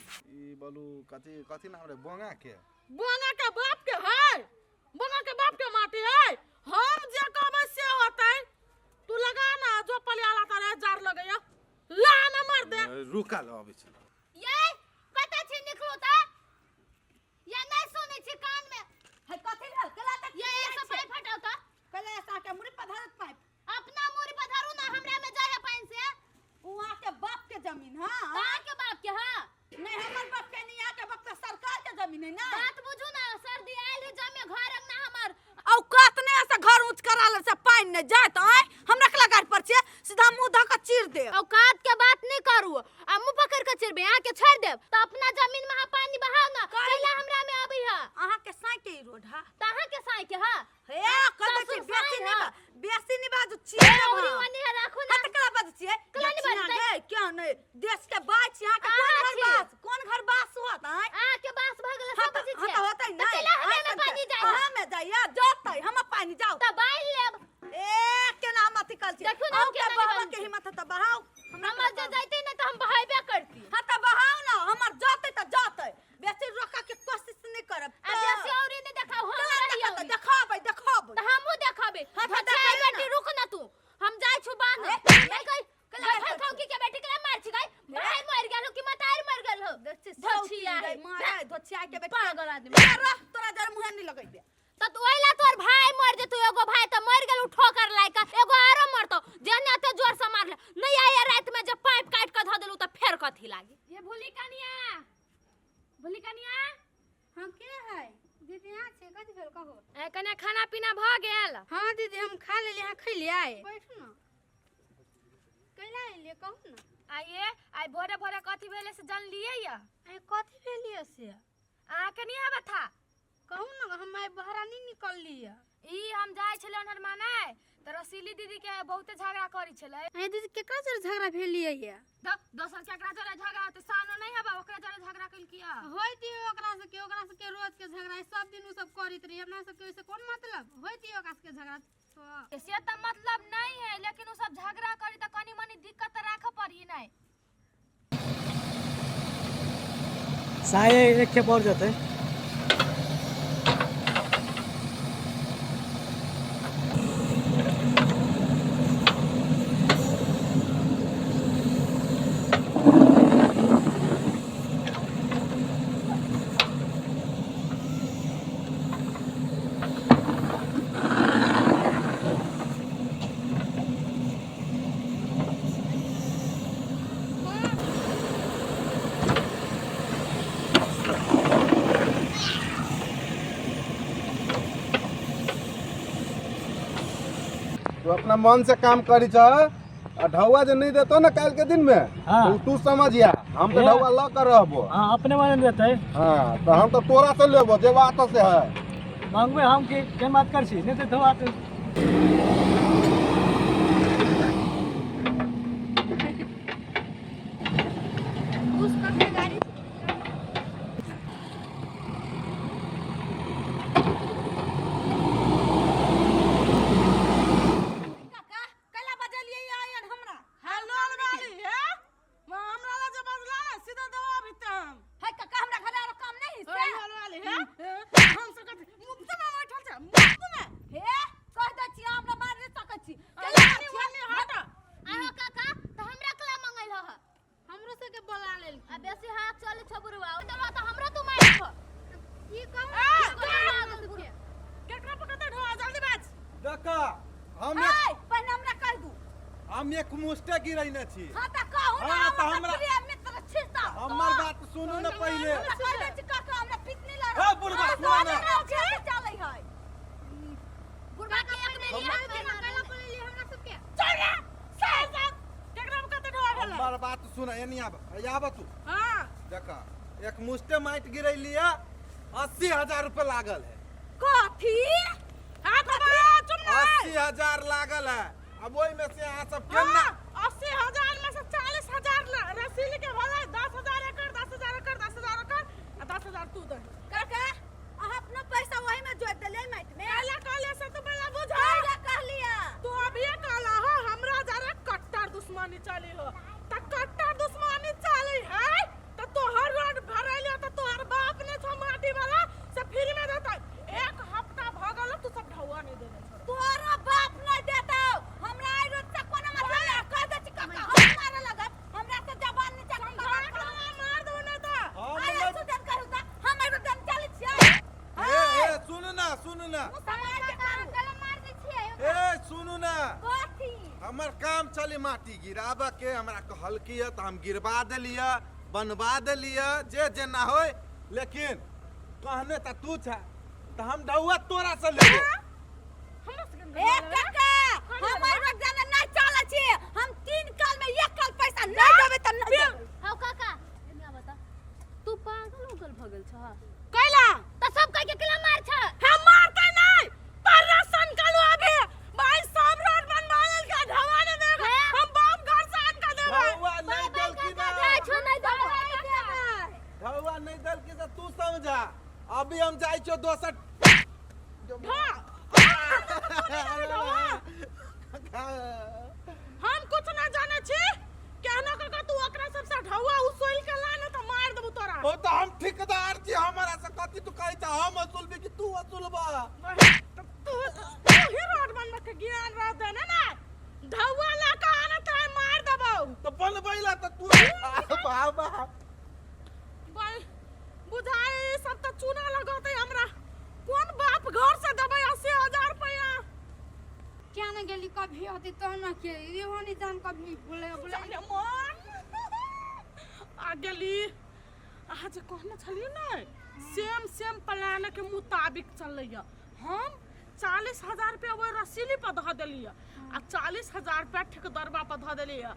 ई बोलू कथी कथी नाम रे बोंगा के? बोंगा के बाप के है, बोंगा के बाप के माटी है। हम जे कहबै से होतै। तू लगा ना जो पलियाला तारे जार लगैया ला ना मार दे। रुका लो अबै छी। ये कतऽ छी निकलू तऽ ये नहीं सुनै छी कान में। है कथी भेल केला तक? ये ऐसा पाइप हटाओ तऽ। केला ऐसा के मुड़ी पर धरत पाइप? अपना मुड़ी पर धरू ना, हमरा में जाय है पानि से। उहाँ के बाप के जमीन। हां, कहाँ के बाप के? हां नहीं, हमर बाप के नहीं, यहाँ के बाप के सरकार के जमीन है ना। बात बुझू ना, सर्दी आयल है जमे घर अंगना हमर। औ कतने से घर ऊंच करा ले से पानि नहीं जात। आय हमरा कला गाड़ी पर छे, सीधा मुंह धऽ के चीर दे। औकात के बात नहीं करू आ मुंह पकड़ के चिरबे, अहाँ के छोड़ देब त अपना जमीन में अहाँ पानी बहाओ ना, कैला हमरा में आबै है? अहाँ के साई के ई रोड हा? त अहाँ के साई के हा। हे कह दै छी ससुर बेसी साई नहीं हा। बा, बेसी नहीं बाजू, चीर देब औरी हम। ओनी है, राखू ना। हत कला बाजू छियै? कला नहीं दक्षिणा बाजतै। गे, क्यों नहीं देश के बात छी अहाँ के कोन अहाँ घर छी। बास, कोन घर बास होत? आय अहाँ के बास भऽ गेलै हाँ सब तऽ बुझै हाँ छियै। तऽ होतै तऽ नहि। कैला हमरा अहाँ में सबके- पानी जाइ है? अहाँ में जाइया जतै हम पानी जाओ तऽ बान्हि लेब। ए केना हम अथी कल छी? देखियौ ने हम अहूँ के केना बहबऽ बान्हि के हिम्मत है तऽ बहाउ। हमरा हमर जे जैतै ने तऽ हम बहेबे करती। हाँ तऽ बहाउ ना, हमर जतै तऽ जतै, बेसी रोकऽ के कोशिश नहि करब। आ बेसी औरी नहि देखाउ, हम केना रहियौ। देखतै? देखाबै देखाबै। तऽ हमहूँ देखाबै। हाँ तऽ धोतिया देखाइए बेटी ना। रुक ना तू, हम जाइ छु बांध। ए, नहीं गई केना गई देखै ठौकी के बेटी के मार छी गई, भाई मर गेल हो कि मतार मर गेल हो? धोतिया गई मारे धोतिया के बेटी। पागल आदमी। रह, तोरा जर मुँहे नहीं लगैबे। त तू ओइला तोर भाई मर जेतौ, एगो भाई त मर गेल ठोकर लाइक, एगो आरो मरतौ जेने एते जोर से मारले नहीं आया रात में, जब पाइप काट के धऽ देलू त फेर कथी लागी? ये भूली कनिया, भूली कनिया। हाँ, के है दीदी? यहाँ छे, कथी भेल कहू? ए कनिया, खाना पीना भऽ गेल? हाँ दीदी, हम खा लेली, अहाँ खैलियै? बैठू ना, कैला एलियै कहू ना। आइए आइ भोरे भोरे कथी भेलै से जानलियै या? आइ कथी भेलियै से? अहाँके नहीं है बता? कहू ना, हम आइ बहरा नहीं निकललियै। ई हम जाइ छलै ओनहर मानाय तऽ रसीली दीदी के बहुते झगड़ा करै छलै। आइ दीदी, केकरा जोरे झगड़ा भेलियै या? दोसर केकरा जोरे झगड़ा होतै, सानो नहीं हेबा ओकरा जोरे झगड़ा केलकिया। होय दियौ ओकरा सबके, ओकरा सबके रोज के झगड़ा है, सब दिन उ सब करैत रही, अपना सबके ओहिसे कोन मतलब? होय दियौ ओकरा सबके झगड़ा तो। से तऽ मतलब नहीं है, लेकिन उ सब झगड़ा करी तऽ कनी मनी दिक्कत तऽ राखऽ पड़ी नहीं। साये एक खेप और जाते। तू अपना मन से काम करी छ आ ढौआ जे नहीं देतो ना काल के दिन में, हाँ। तो तू समझिया हम तो ए। ढौआ ल कर रहबो। हाँ, अपने वाले में देते। हाँ, तो हम तो तोरा से लेबो जे बात से है। मांगबे हम की केन बात कर छी नहीं देतो बात। उस कखने गाड़ी काका, कैला बजलियै आयन हमरा? हेलो वाली हे, हमरा ला जे बजला ना सीधा दवा भीतर हम। है काका, हमरा घर आरो काम नहीं से? हेलो वाली हे, हम सब कथी मुफ्त में बैठल छै, मुफ्त में? हे कह दै छी, हमरा मार नहीं सकै छी। अरे कैला वाली वाली हट। आरो काका तऽ हमरा कला मंगल ह? हमरो सबके बोला लेल। आ बेसी हाथ चलै छौ बुढ़वा, ओ देलवा तऽ हमरो तू मारि छौ। की कहू? ए, हमरा सबके केकरा पकड़ते ढोआ, जल्दी बाज। देखा हम है पहिने हमरा कह दू। हम एक मुस्टे गिरैने छी। हाँ तऽ कहू ना। हाँ, तऽ हम हमरा- प्रिय मित्र छी तऽ हमर बात सुनू ने पहिले। हमरा कह दै छी काका, हमरा पिटनी लड़। हे बुढ़बा, सुन ना। चलै है। बुढ़वा के एक बेर कैला हाथ में कैला बोलेलियै हमरा सबके? चल रे साहब, केकरा पकड़ते ढोआ भेलै? हमर बात सुन, एनी आब, आब तू। हां। देखा, एक मुस्टे माटि गिरैलियै, 80,000 रुपये लागल है। कथी? हां बाबा, चुप ना। 80,000 लागल है। अब ओहि में से अहाँ सब केना? 80,000 में से 40,000 रसीली के भले, 10,000 एकड़, 10,000 एकड़, 10,000 एकड़ आ 10,000 तू दे। काका, अहाँ अपना पैसा वही में जोड़ देलियै माटि में। कहला कहले से तू बड़ा बुझा। कैला कहलियै? तू अभिये कहला हो हमरा जरा कट्टर दुश्मनी चली हो, त कट्टर दुश्मनी चली है त तोहर रोड हमर काम छलै माटी गिराबऽ के, हमरा कहलकी तऽ हम गिरबा देलियै, बनबा देलियै, जे जेना होय, लेकिन कहने तऽ तू छ तऽ हम ढौआ तोरा से लेबो। ए काका, हमर रोजाना नहीं चलै छी, हम 3 काल में 1 काल पैसा नहीं देबै त नहीं देबै। हौ काका, एने बता, तू पागल उगल भ गेल छह? कैला? त सब कह के केला मार छ? हम मारते नहीं, पर राशन कालू अभी भाई सब रोड बनवा लेल के ढवा ने देगा, हम बाप घर से आन के देबै। ढौआ नहीं देलकी ना। जाय छो नहीं देबै। ढौआ नहीं देलकी तऽ तू समझा, अभी हम जाइ छियौ दोसर। हम कुछ ना जाने छी केहनो काका, तू ओकरा सबसे ढौआ उसोल के ला ने तऽ मार देबू तोरा। ओ तऽ हम ठेकेदार छी, हमरा से कथी तू कहै छ? हम वसूलबी कि तू वसूलबा? तू तू ही रोड बनबे के ज्ञान रह देने ना, ढौआ ला के आने तऽ मार देबौ। तऽ बनबै ला तऽ तू बाबा बुझाइ सब तऽ चूना लगौतै हमरा। कोन बाप घर से देबै 80,000 रुपया? क्या न गेली कभी होती तो न के इहो नहीं जान कभी बोले बोले। जाने मन आ गेली। अहाँ जे कहने छलियै ने, सेम सेम प्लान के मुताबिक चलैया। हम 40,000 रुपया ओहि रसीली पर धऽ देलियै आ 40,000 रुपया ठेकेदरबा पर धऽ देलियै।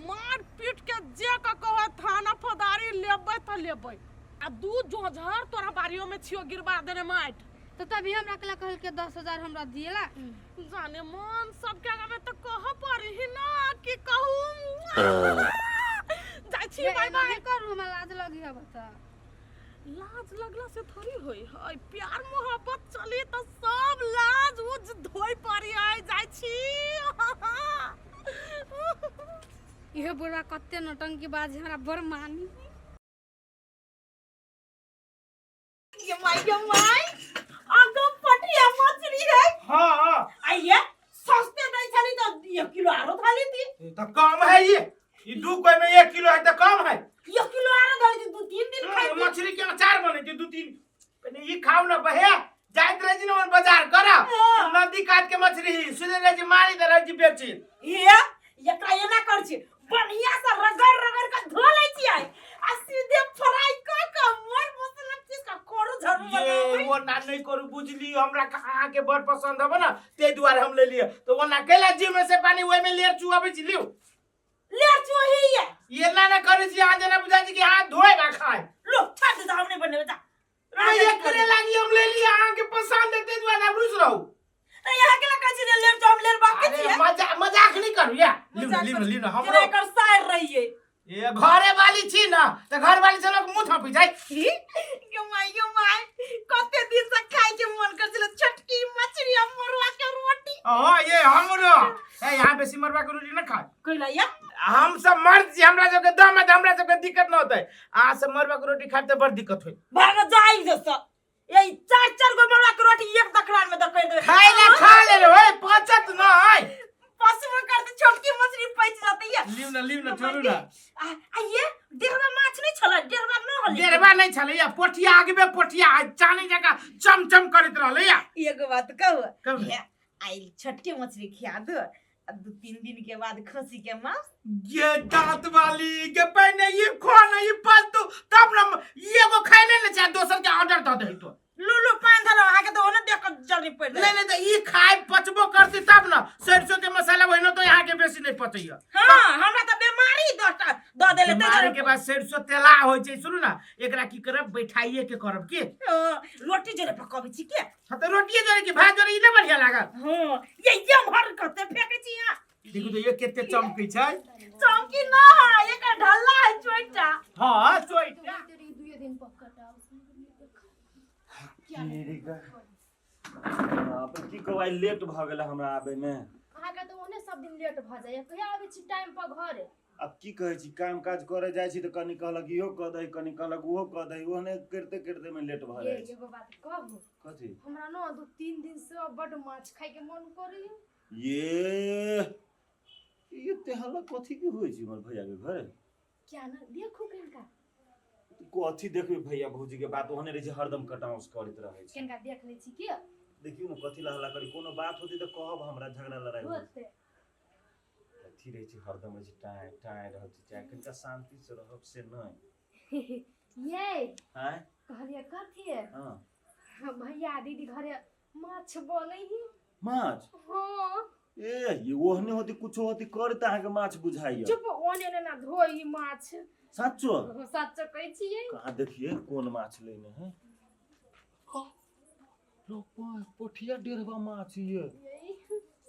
मार पीट के जे के कहै थाना फौदारी लेबै तऽ लेबै। आ दू जोझर तोरा बाड़ियों में छियो गिरबा देने माटि। तो तभी हमरा के कहल के 10,000 हमरा दिएला। जाने मन सबके आगे तऽ कह पड़ी ही ना कि कहू। जाइ छी, बाय बाय। नहीं करू, हमरा लाज लगी है बता। लाज लगला से थोड़ी होई है, प्यार मोहब्बत चली तऽ सब लाज उज धोइ पड़ी है। जाइ छी। इहो बुढ़वा कते नौटंकी बाज, हमरा बड़ मानी। ये माय ये माय, आगो पटिया मछली है। हाँ हाँ। आइए सस्ते नहीं छली तो 1 किलो आरो थाली थी। तो कम है ये 2 कोई में 1 किलो है तो कम है। 1 किलो आरो थाली थी, 2-3 दिन खाई थी। मछली के अचार बने थी 2-3। पहले ये खाओ ना बहे जाइत रहे जी ना बाजार करा। नदी काट के मछली ही सुने रहे जी मारी दे रहे जी बेची। ये एकरा एना कर छी, बढ़िया से रगड़ रगड़ के धो ले छी आई आ सीधे फ्राई क के मोर मसाला चीज का करू झरू ये बनाबै। वो ना नहीं करू बुझली, हमरा अहाँ के बड़ पसंद हबे ना ते दुआरे हम ले लिए। तो वो ना केला जी में से पानी ओय में लेर चुआबै छी लियो। लेर चुही है। ये ना ना करे छी अहाँ जेना बुझा छी कि हाथ धोए बा खाए। लो छाड़ दे, हम नहीं बनेबे जा। अरे ये करे लागी हम ले लिए, अहाँ के पसंद है ते दुआरे हम रुस रहू। तो यहाँ के लगा छी लेर जो हम लेर बाकी अरे छी। मजाक नहीं करू या। लिउ ना, मजाक लिउ ना, करू। लिउ ना, हमरो जेना एकर सार रहिए। ये घरे वाली छी ना त घर वाली से लोग मुंह थपी जाय। यो my यो my, कते दिन से खाय के मन कर छले छोटकी मछली आ मरुआ के रोटी। हां ये हमरो ए यहाँ बेसी मरुआ के रोटी न खाय। कैला या? हम सब मर्द छी, हमरा सबके दम है त हमरा सबके दिक्कत न होतै। अहाँ सब मरुआ के रोटी खाय त बड़ दिक्कत होई। भाग जाई जस। ये 4-4 गो मरुआ के रोटी एक दखरान में दकड़ देबै। खाय ला खा ले रे ओए, पचत न है। पसबो करते छोटकी मछली पच जाती है। लिउ ना, लिउ ना, छोड़ू ना। आ ये डेढ़वा माछ नहीं छला, डेढ़वा न होले। डेढ़वा नहीं छले या, पोठिया आगबे पोठिया आ चानी जका चमचम करैत रहले या। एगो बात कहू? कहू। हे, आइल छोटकी मछली खिया दो, आ 2-3 दिन के बाद खसी के मांस। ये दांत वाली के पहले ये खो ना ये फालतू, तब ना ये एगो खाय ले ले चाहे दोसर के ऑर्डर दऽ दही तो। लू लू पान धरो आगे तो ओने देख के जल्दी पड़ जाए। नहीं नहीं तो ई खाय पचबो करती तब ना, सरसों के मसाला वही तो यहाँ के बेसी नहीं पचैया। हाँ, हमरा तो बीमारी 10टा दऽ देले ते बीमारी के बाद सरसों तेला होय छै। सुनू ना, एकरा की करब, बैठाइए के करब की? हाँ, रोटी जोरे पकाबै छी के? हाँ, तो रोटी जोरे की भात जोरे ई नै बढ़िया लागल। हाँ, ये ये भर कते फेकै छी यहाँ। देखू तो ये केते चमकै छै। चमकी ना है, एकर ढल्ला है चोइटा। हाँ, चोइटा। दुइयो दिन पकटाउ। बाप रे, की कहू आइ लेट भऽ गेल हमरा आबे में। अहाँके तऽ ओहने सब दिन लेट भऽ जाइया, कहिया आबै छी टाइम पर घरे? आब की कहै छी, काम काज करे जाइ छी तऽ कनी कहलक इहो कऽ दही, कनी कहलक ओहो कऽ दही, ओहने करिते करिते में लेट भऽ जाइ छै। एगो बात कहू? कथी? हमरा न 2-3 दिन से बड माछ खाय के मन करैया। ये एते हल्ला कथी के होइ छै हमर भैया के घरे? क्या ना देखू किनका। कथी देखबे भैया भौजी के बात ओहने रहै छै, हरदम कटाउस करैत रहै छै। किनका देख लै छी के? देखियौ ने कथी ला हल्ला करी, कोनो बात होतै तऽ कहब हमरा, झगड़ा लड़ाई होतै। होतै। अथी रहै छै, हरदम रहै छै टाँय टाँय रहल छै टाँय। कनिका शांति से रहब से नहि। ये आँय? कहलिए कथी? हाँ। भैया दीदी घरे माछ बनै ही। माछ? हाँ। ए ये ओहने होती कुछो होती कर त अहाँके माछ बुझाइया। चुप, ओने ने ना धोई माछ। साचो? साचो कहै छियै। कहाँ देखिए कोन माछ लेने है। पोठिया डेढ़वा माछ ये।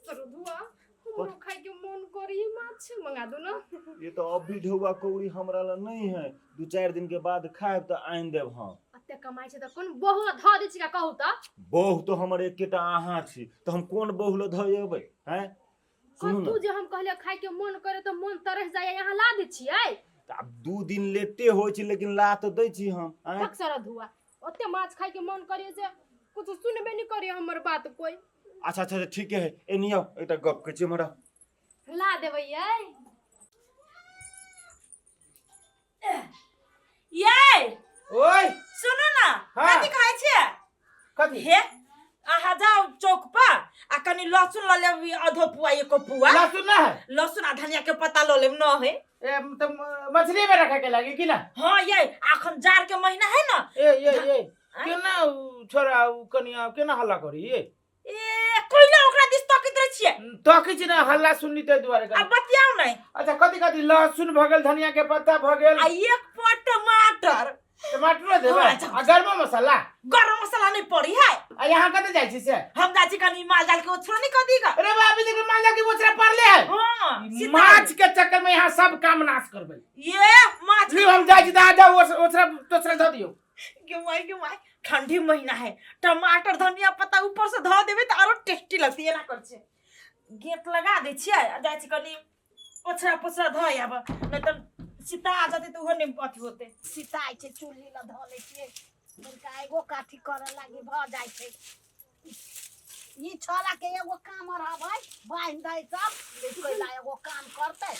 सरधुआ हमरो खाय के मन करी माछ, मंगा दो ना। ये तो अब भी ढेउआ कौड़ी हमरा ला नहीं है, 2-4 दिन के बाद खाएब त आनि देब हम। अते कमाई छै त कोन बहु ध दै छी का कहू त? बहु तो हमर एकेटा अहाँ छी त हम कोन बहु ल धऽ एबै हैं? सुनू तू ना। जे हम कहलियै खाय के मन करे त मन तरस जाय, यहाँ ला दै छियै। त आब 2 दिन लेटे होइ छै लेकिन ला त दै छी हम। आँय? तक सरधुआ ओते माछ खाय के मन करे जे कुछ सुनबे नहीं करे हमर बात कोई। अच्छा अच्छा ठीक है, एनी आउ एकटा गप कहै छी हमरा। ला देबै यै। यै ओय सुनू ना। हाँ। कथी कहै छियै? कथी? हे अहाँ जाउ चौक पर आ कनी लहसुन लऽ लेब, आधो पुआ एको पुआ। लहसुन ना है? लहसुन आ धनिया के पत्ता लऽ लेब न है। ए त मछली में रखे के लागी कि ना? हाँ यै अखन जाड़ के महीना है ना। ए ए ए केना उ छोरा उ कनिया केना हल्ला करी ये? ए कोइला ओकरा दिस तकैत रहै छियै। तकै छी ना, हल्ला सुनली तै दुआरे। आ बतियाउ नै। अच्छा कथी कथी? लहसुन भ गेल, धनिया के पत्ता भ गेल आ एक पट टमाटर। टमाटरो देबै? हाँ, अच्छा। आ गरमो मसाला? गरम मसाला नहीं पड़ी है। आ यहाँ कतऽ जाइ छी से? हम जाइ छी कनी माल जाल के ओछरा नहीं कर दीगा। अरे बाप रे, देखो माल जाल के ओछरा पड़ले है। हाँ, माछ के चक्कर में यहाँ सब काम नाश करबै। ये माछ लियो हम जाइ छी त अहाँ जाउ ओछरा तोछरा धऽ दियौ। गे माय, ठंडी महीना है, टमाटर धनिया पत्ता ऊपर से धऽ देबै तऽ आरो टेस्टी लगतै। एना कर छै गेट लगा दै छियै आ जाइ छी कनी ओछरा पोछरा धऽ आब, नहीं तऽ सीता आ जेतै तऽ ओहो नहि अथी होतै। सिताइ छै चूल्ही लग धऽ लै छियै, हुनका एगो काठी करऽ लागी भऽ जाइ छै। ई छोरा के एगो काम रहबै बान्हि दै सब कोइला एगो काम करतै,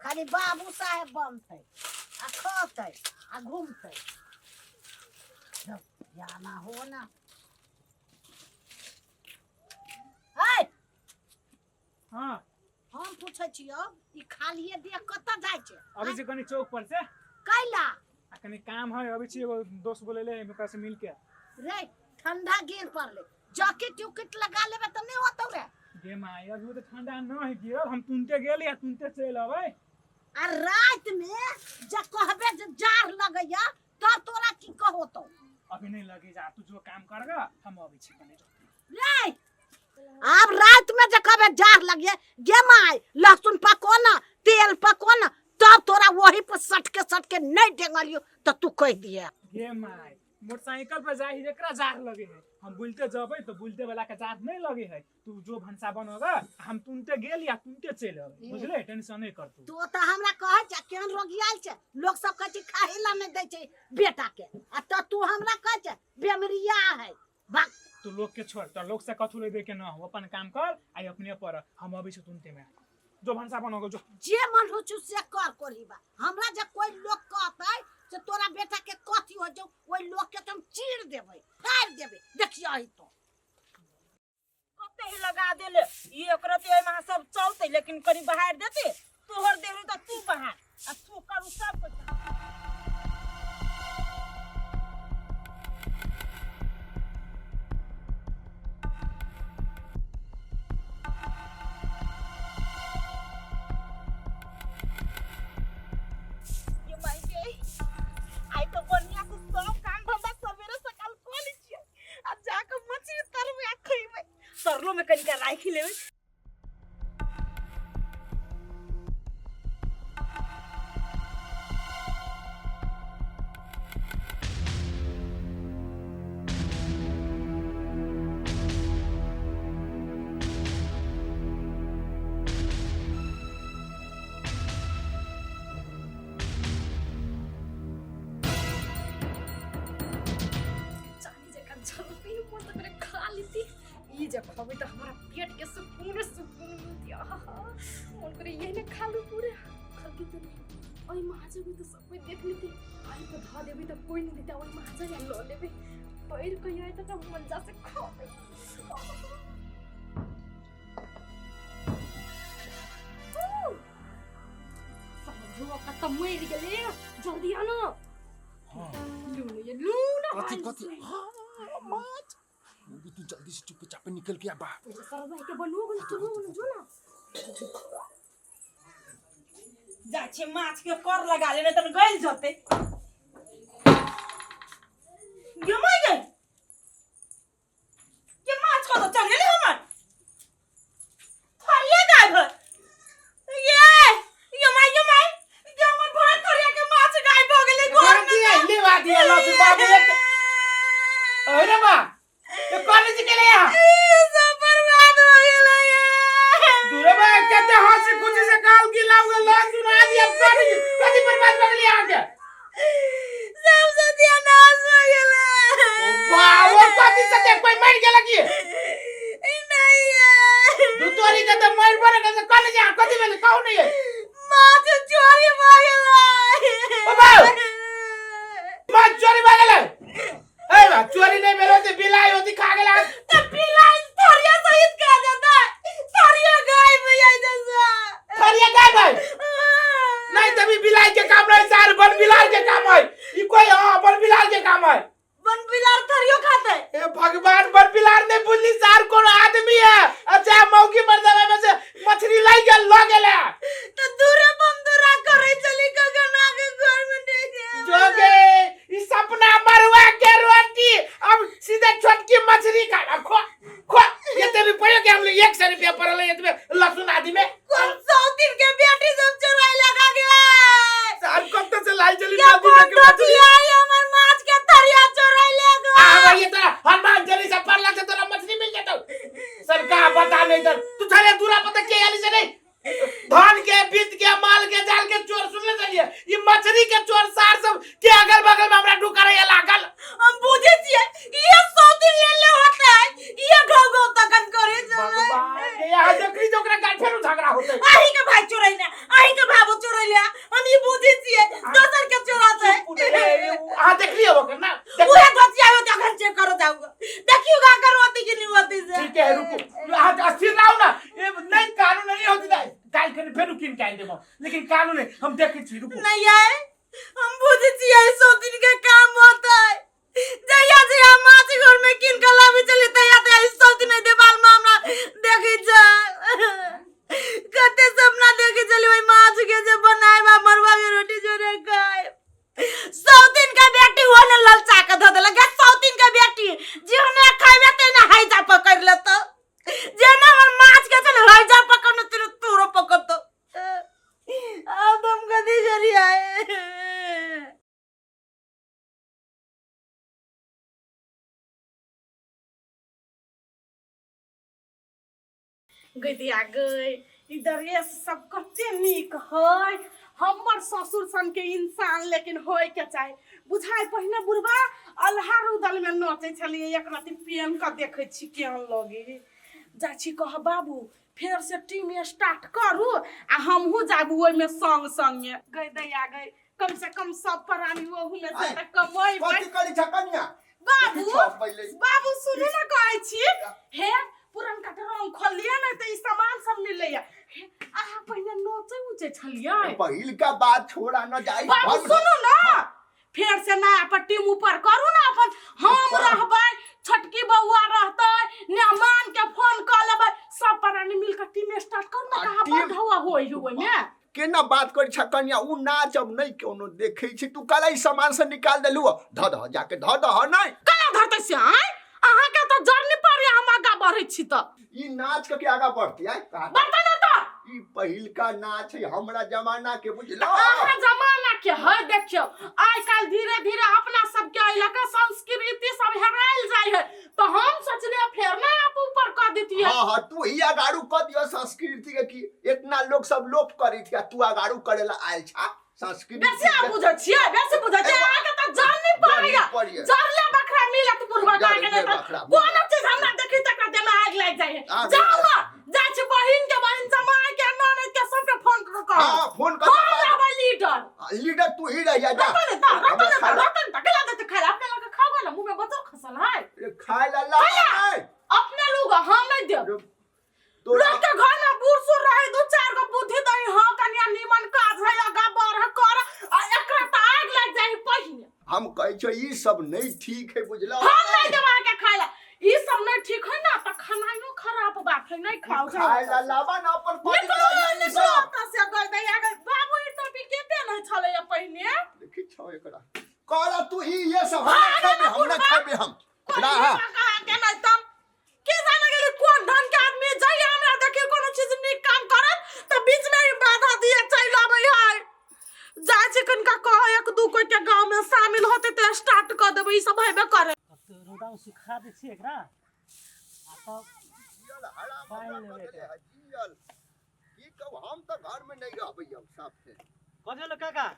खाली बाबू साहेब बनतै आ खतै आ घूमतै। जाना हो ना। है हाँ हम पूछै छियौ ई खालिए देह कतऽ जाइ छै? अबै छी कनी चौक पर से। कैला? आ कनी काम है, अबै छी, एगो दोस्त बोलेले है ओकरा से मिल के। रे ठंडा गिर पड़ले, जैकेट उकेट लगा लेबे तऽ नहि होतौ रे। गे माय अभी तो ठंडा न है गिरल, हम तुनते गेली आ तुनते चलि अबै। आ राति में जे कहबे जे जाड़ लगैया तब तोरा की कहोतौ? अभी नहीं लगे जा, तू जो काम करगा हम अबै छी कनी। रे आब राति में जे कहबे जाड़ लगिए गे माय लहसुन पको ना तेल पको ना, तब तोरा वही पर सटके सटके नहीं डेंगलियो तो तू कह दिए। गे my motorcycle पर जाही जकरा जाड़ लगे है, हम बुलते जबै तो बुलते वाला के जाड़ नहीं लगे है। तू जो भनसा बनोगा हम तुनते गेली आ तुनते चलि अबै, बुझले? टेंशन नहीं कर तू। तो तऽ हमरा कहै छै केहन रोगियाल छै, लोक सब कहै छै खाहे ला नहीं दै छै बेटा के, आ तऽ तू हमरा कहै छै बेमरिया है। भाग। तू लोग के छोड़, तो लोग से कथू ले दे के ना हो, अपन काम कर आई अपने पर, हम अबै छी तुनते में। जो भनसा बनोगे जो जे मन हो छु से कर कोरीबा। हमरा जे कोई लोग कहतै से तोरा बेटा के कथी हो जो, ओइ लोग के तो हम चीर देबै फाड़ देबै। देखियो ही तो कते ही लगा देले ई एकरा ते एमे सब चलतै, लेकिन कनी बाहर देते तोहर देहु त तू बाहर आ तू करू सब कुछ। ये माई गे, आइ तो बढ़िया से सब काम धंधा सवेरे सकाल कऽ लै छियै आ जाके मछली तरबै आ खैबै। तरलो में कनिका राखि लेबै। चानी जकाँ झलकै, मन तऽ करे खा लेती। ई जे खबै तऽ हमरा पेट के सुकून सुकून मिलती। आहा, मन करे यही ने खा लू पूरे। खलकी तऽ नहीं, ओहि महाजन तऽ सब कोई देख लेती। आई तऽ धऽ देबै तऽ कोई नहीं देतै, ओहि महाजन या लऽ लेबै पैर कहियो आइ तऽ मजा से खबै। बुढ़वा कत मरि गेलै जल्दी आनो। हाँ। लू ने ये लू ना। कथी कथी? हाँ माछ। तू जल्दी से चुपचाप निकल के आ बा। सर भाई के बनू गेल, चलू न जो ना। जा छे माछ के कर लगा लेने तन गइल जते। गे माय गई ये माछ को तो चल गेली हमर थरिया गायब है। ये ये my ये my ये हमर भर थरिया के माछ गायब हो गेलै घर में। ले बा दिया लो बाबू एक। अरे बा ये कॉलेज के लिए यहाँ सब बर्बाद हो गेलै। दूरे बा कहते हंसी खुशी से गाल गिला हुआ लान सुना दिया कॉलेज कथी बर्बाद हो गेली यहाँ के? सब सत्यानाश हो गेलै। वाह वो कथी से देख कोई मर गेला की? नहीं है। दू तोरी के तो मर बन के कॉलेज यहाँ कथी भेल कहू नहीं है। माछ चोरी भ गेलै। ओ बाऊ माछ चोरी भ गेलै। ए बा चोरी नहीं भेल होती बिलाई होती खा गेला। त बिलाई थरिया सहित खा जाता। थरिया गायब हो जाय जैसा। थरिया गायब है? नहीं तभी बिलाई के काम नहीं सार बन बिलार के काम है। ई कोई हां बन बिलार के काम है। बन बिलार थरियो खाते। ए भगवान बन बिलार नहीं बुझली सार कोन आदमी है। अच्छा मौकी मर्दवा में से मछली लाई गेल ल गेला। त दूरे बम दूरा करे चली गगना के घर में दे दे। जोगे ई सपना मरुआ के रोटी अब सीधे छोटकी मछली खा खो खो। ये ते रुपया के हम लोग 100 रुपया पड़ल है ये लहसुन आदि में। कौन सौ दिन के बेटी सब चोराई लगा गया। साहब कब तक से लाई चली ये नदी में के मछली। आई हमर माछ के थरिया चोराई ले गो। आ भाई ये तोरा हनुमान चालीसा पढ़ला से तोरा मछली मिल जातो। सरकार बता नहीं इधर तू चले दूरा पता के आली से नहीं। धान के बीत के माल के जाल के चोर सुन ले चलिए ये मछली के चोर सार सब के अगल बगल में हमरा ढुका रहे लागल। हम बुझे छिए ये 100 दिन ले ले होता है ये घाव घाव तकन करे चले। भगवान के यहाँ देखली तो ओकरा गाल फेरू झगड़ा होते। आही के भाई चोराई ना आही के भाबो चोराई ले हम ई बुझे छिए दोसर के चोराते। आ देखली ओकर ना उहे गचिया हो तखन चेक करो जाऊ देखियो का कर होती कि नहीं होती से। ठीक है रुको आज अस्थिर रहो ना। ये नहीं कानून नहीं होती ना काल के फेरू किन के देबो लेकिन कानून नहीं हम देखे छी रुको। नहीं आए हम बुझे छिए 100 दिन के काम होता है। जया जया माछ घर में किन के लाबी चले तया तया 100 दिन देवाल मामला देखी जा कते सपना देखे चली ओई माछ के जे बनाए बा मरवा के रोटी जोरे खाए। 100 दिन का बेटी हो ने ललचा के ध देलक। 100 दिन का बेटी जेहने खाइबे तेने हैजा पकड़ लेत। जेना हमर माछ के चले हैजा पकड़ तेरे तोरो पकड़तो। अब हम कदी करी आए। गदिया गई ई ड्रेस सब कते नीक है। हमर ससुर सन के इंसान लेकिन होय के चाही। बुझाय पहिने बुढ़बा अल्हार उदल में नचै छलियै एक रति पेन के देखै छी केहन लगे। जा छी कह बाबू फेर से टीम स्टार्ट करू आ हमहूँ जाबू ओहिमे संग संगे। गई दैया गई कम से कम सब प्राणी ओहू में से त कमैबै। कथी करी छ कनिया? बाबू बाबू सुनू ना कहै छी हे पुरनका रंग खोललियै ने त ई सामान सब मिलैया। अहाँ पहिने नचै उचै छलियै? पहिलका बात छोड़ा न जाई। बाबू सुनू ना फेर से नया पर टीम ऊपर करू ना अपन। हम रहबै छोटकी बउआ रहतै मेहमान के फोन क लेबै सब प्राणी मिल के टीम स्टार्ट करू ना। कहाँ पर ढौआ होय है ओहिमे? केना बात करी छ कनिया उ नाच अब नहीं कोनो देखै छी। तू काला ई सामान से निकाल देलु ध ध जाके ध ध नहीं काला धरतै से आय। अहाँ के त जर नहीं पड़े हम आगा बढ़ै छी त ई नाच के आगा बढ़ती आय बढ़तै ना त ई पहिलका नाच है हमरा जमाना के बुझला। अहाँ जमाना के है देखियो आइ काल्हि धीरे धीरे अपना सबके अइला के संस्कृति सब हेरायल जाय है तो हम सोचलिए फेर ना आप ऊपर क दितिए। हां हां तू ही अगाड़ू क दियो संस्कृति के की इतना लोग सब लोप करी थी तू अगाड़ू करेला आयल छा संस्कृति। बेसी आप बुझै छियै बेसी बुझै छियै अहाँ के त जान नहीं पड़ैया। जरले बकरा मिलत बुढ़वा के नहीं त कोनो चीज हमरा देखी तकरा देह में आगि लागि जाइ है। जाउ ना जाइ छी बहिन के बहिन जमाई के ननद के सबके फोन क कह। हां फोन कर। हम रहबै लीडर। लीडर तू ही रहिया जा। रतन त रतन त रतन त केला देते खाय अपने लग खाओ ना मुंह में बचल खसल है। खाय ला ला अपने लोग हम नहीं देब। तोरा लोग के घर में बूढ़ सूढ़ रहे दू चार गो बुद्धि दई हां कनिया नीमन काज है आगा बढ़ कर आ एकरा त आग लग जाई पहिने। हम कहै छौ ई सब नहीं ठीक है, बुझला? हम नहीं देब अहाँके खाय ला। ई सब नहीं ठीक है ना त खानाइयो खराब बात है, नहीं खाओ। खाय ला लाबा ना अपन पानी। निकलो निकलो त से गल दैया गल बाबू, ई टोपी के पेन्है छलै पहिने? देखी छौ एकरा कहला तू ई ये सब हम ना खेबे, हम ना खेबे, हम ना। हां के नहीं तम के जाने गेली कोन ढंग के आदमी जाइए। हमरा देखी कोनो चीज नीक काम करत त बीच में ही बाधा दिए चलि आबै है। जाइ छी कनिका कह एक दू कोई के गांव में शामिल होते त स्टार्ट क देबै। ई सब हेबे करे। रौदा में सुखा दै छियै एकरा आ तब जियल हराम बान्हि हमरा लेबै कऽ देले एकरा। है, जियल की कहू, हम तऽ घर में नहीं रहबै अब साफे। कथी भेलो काका?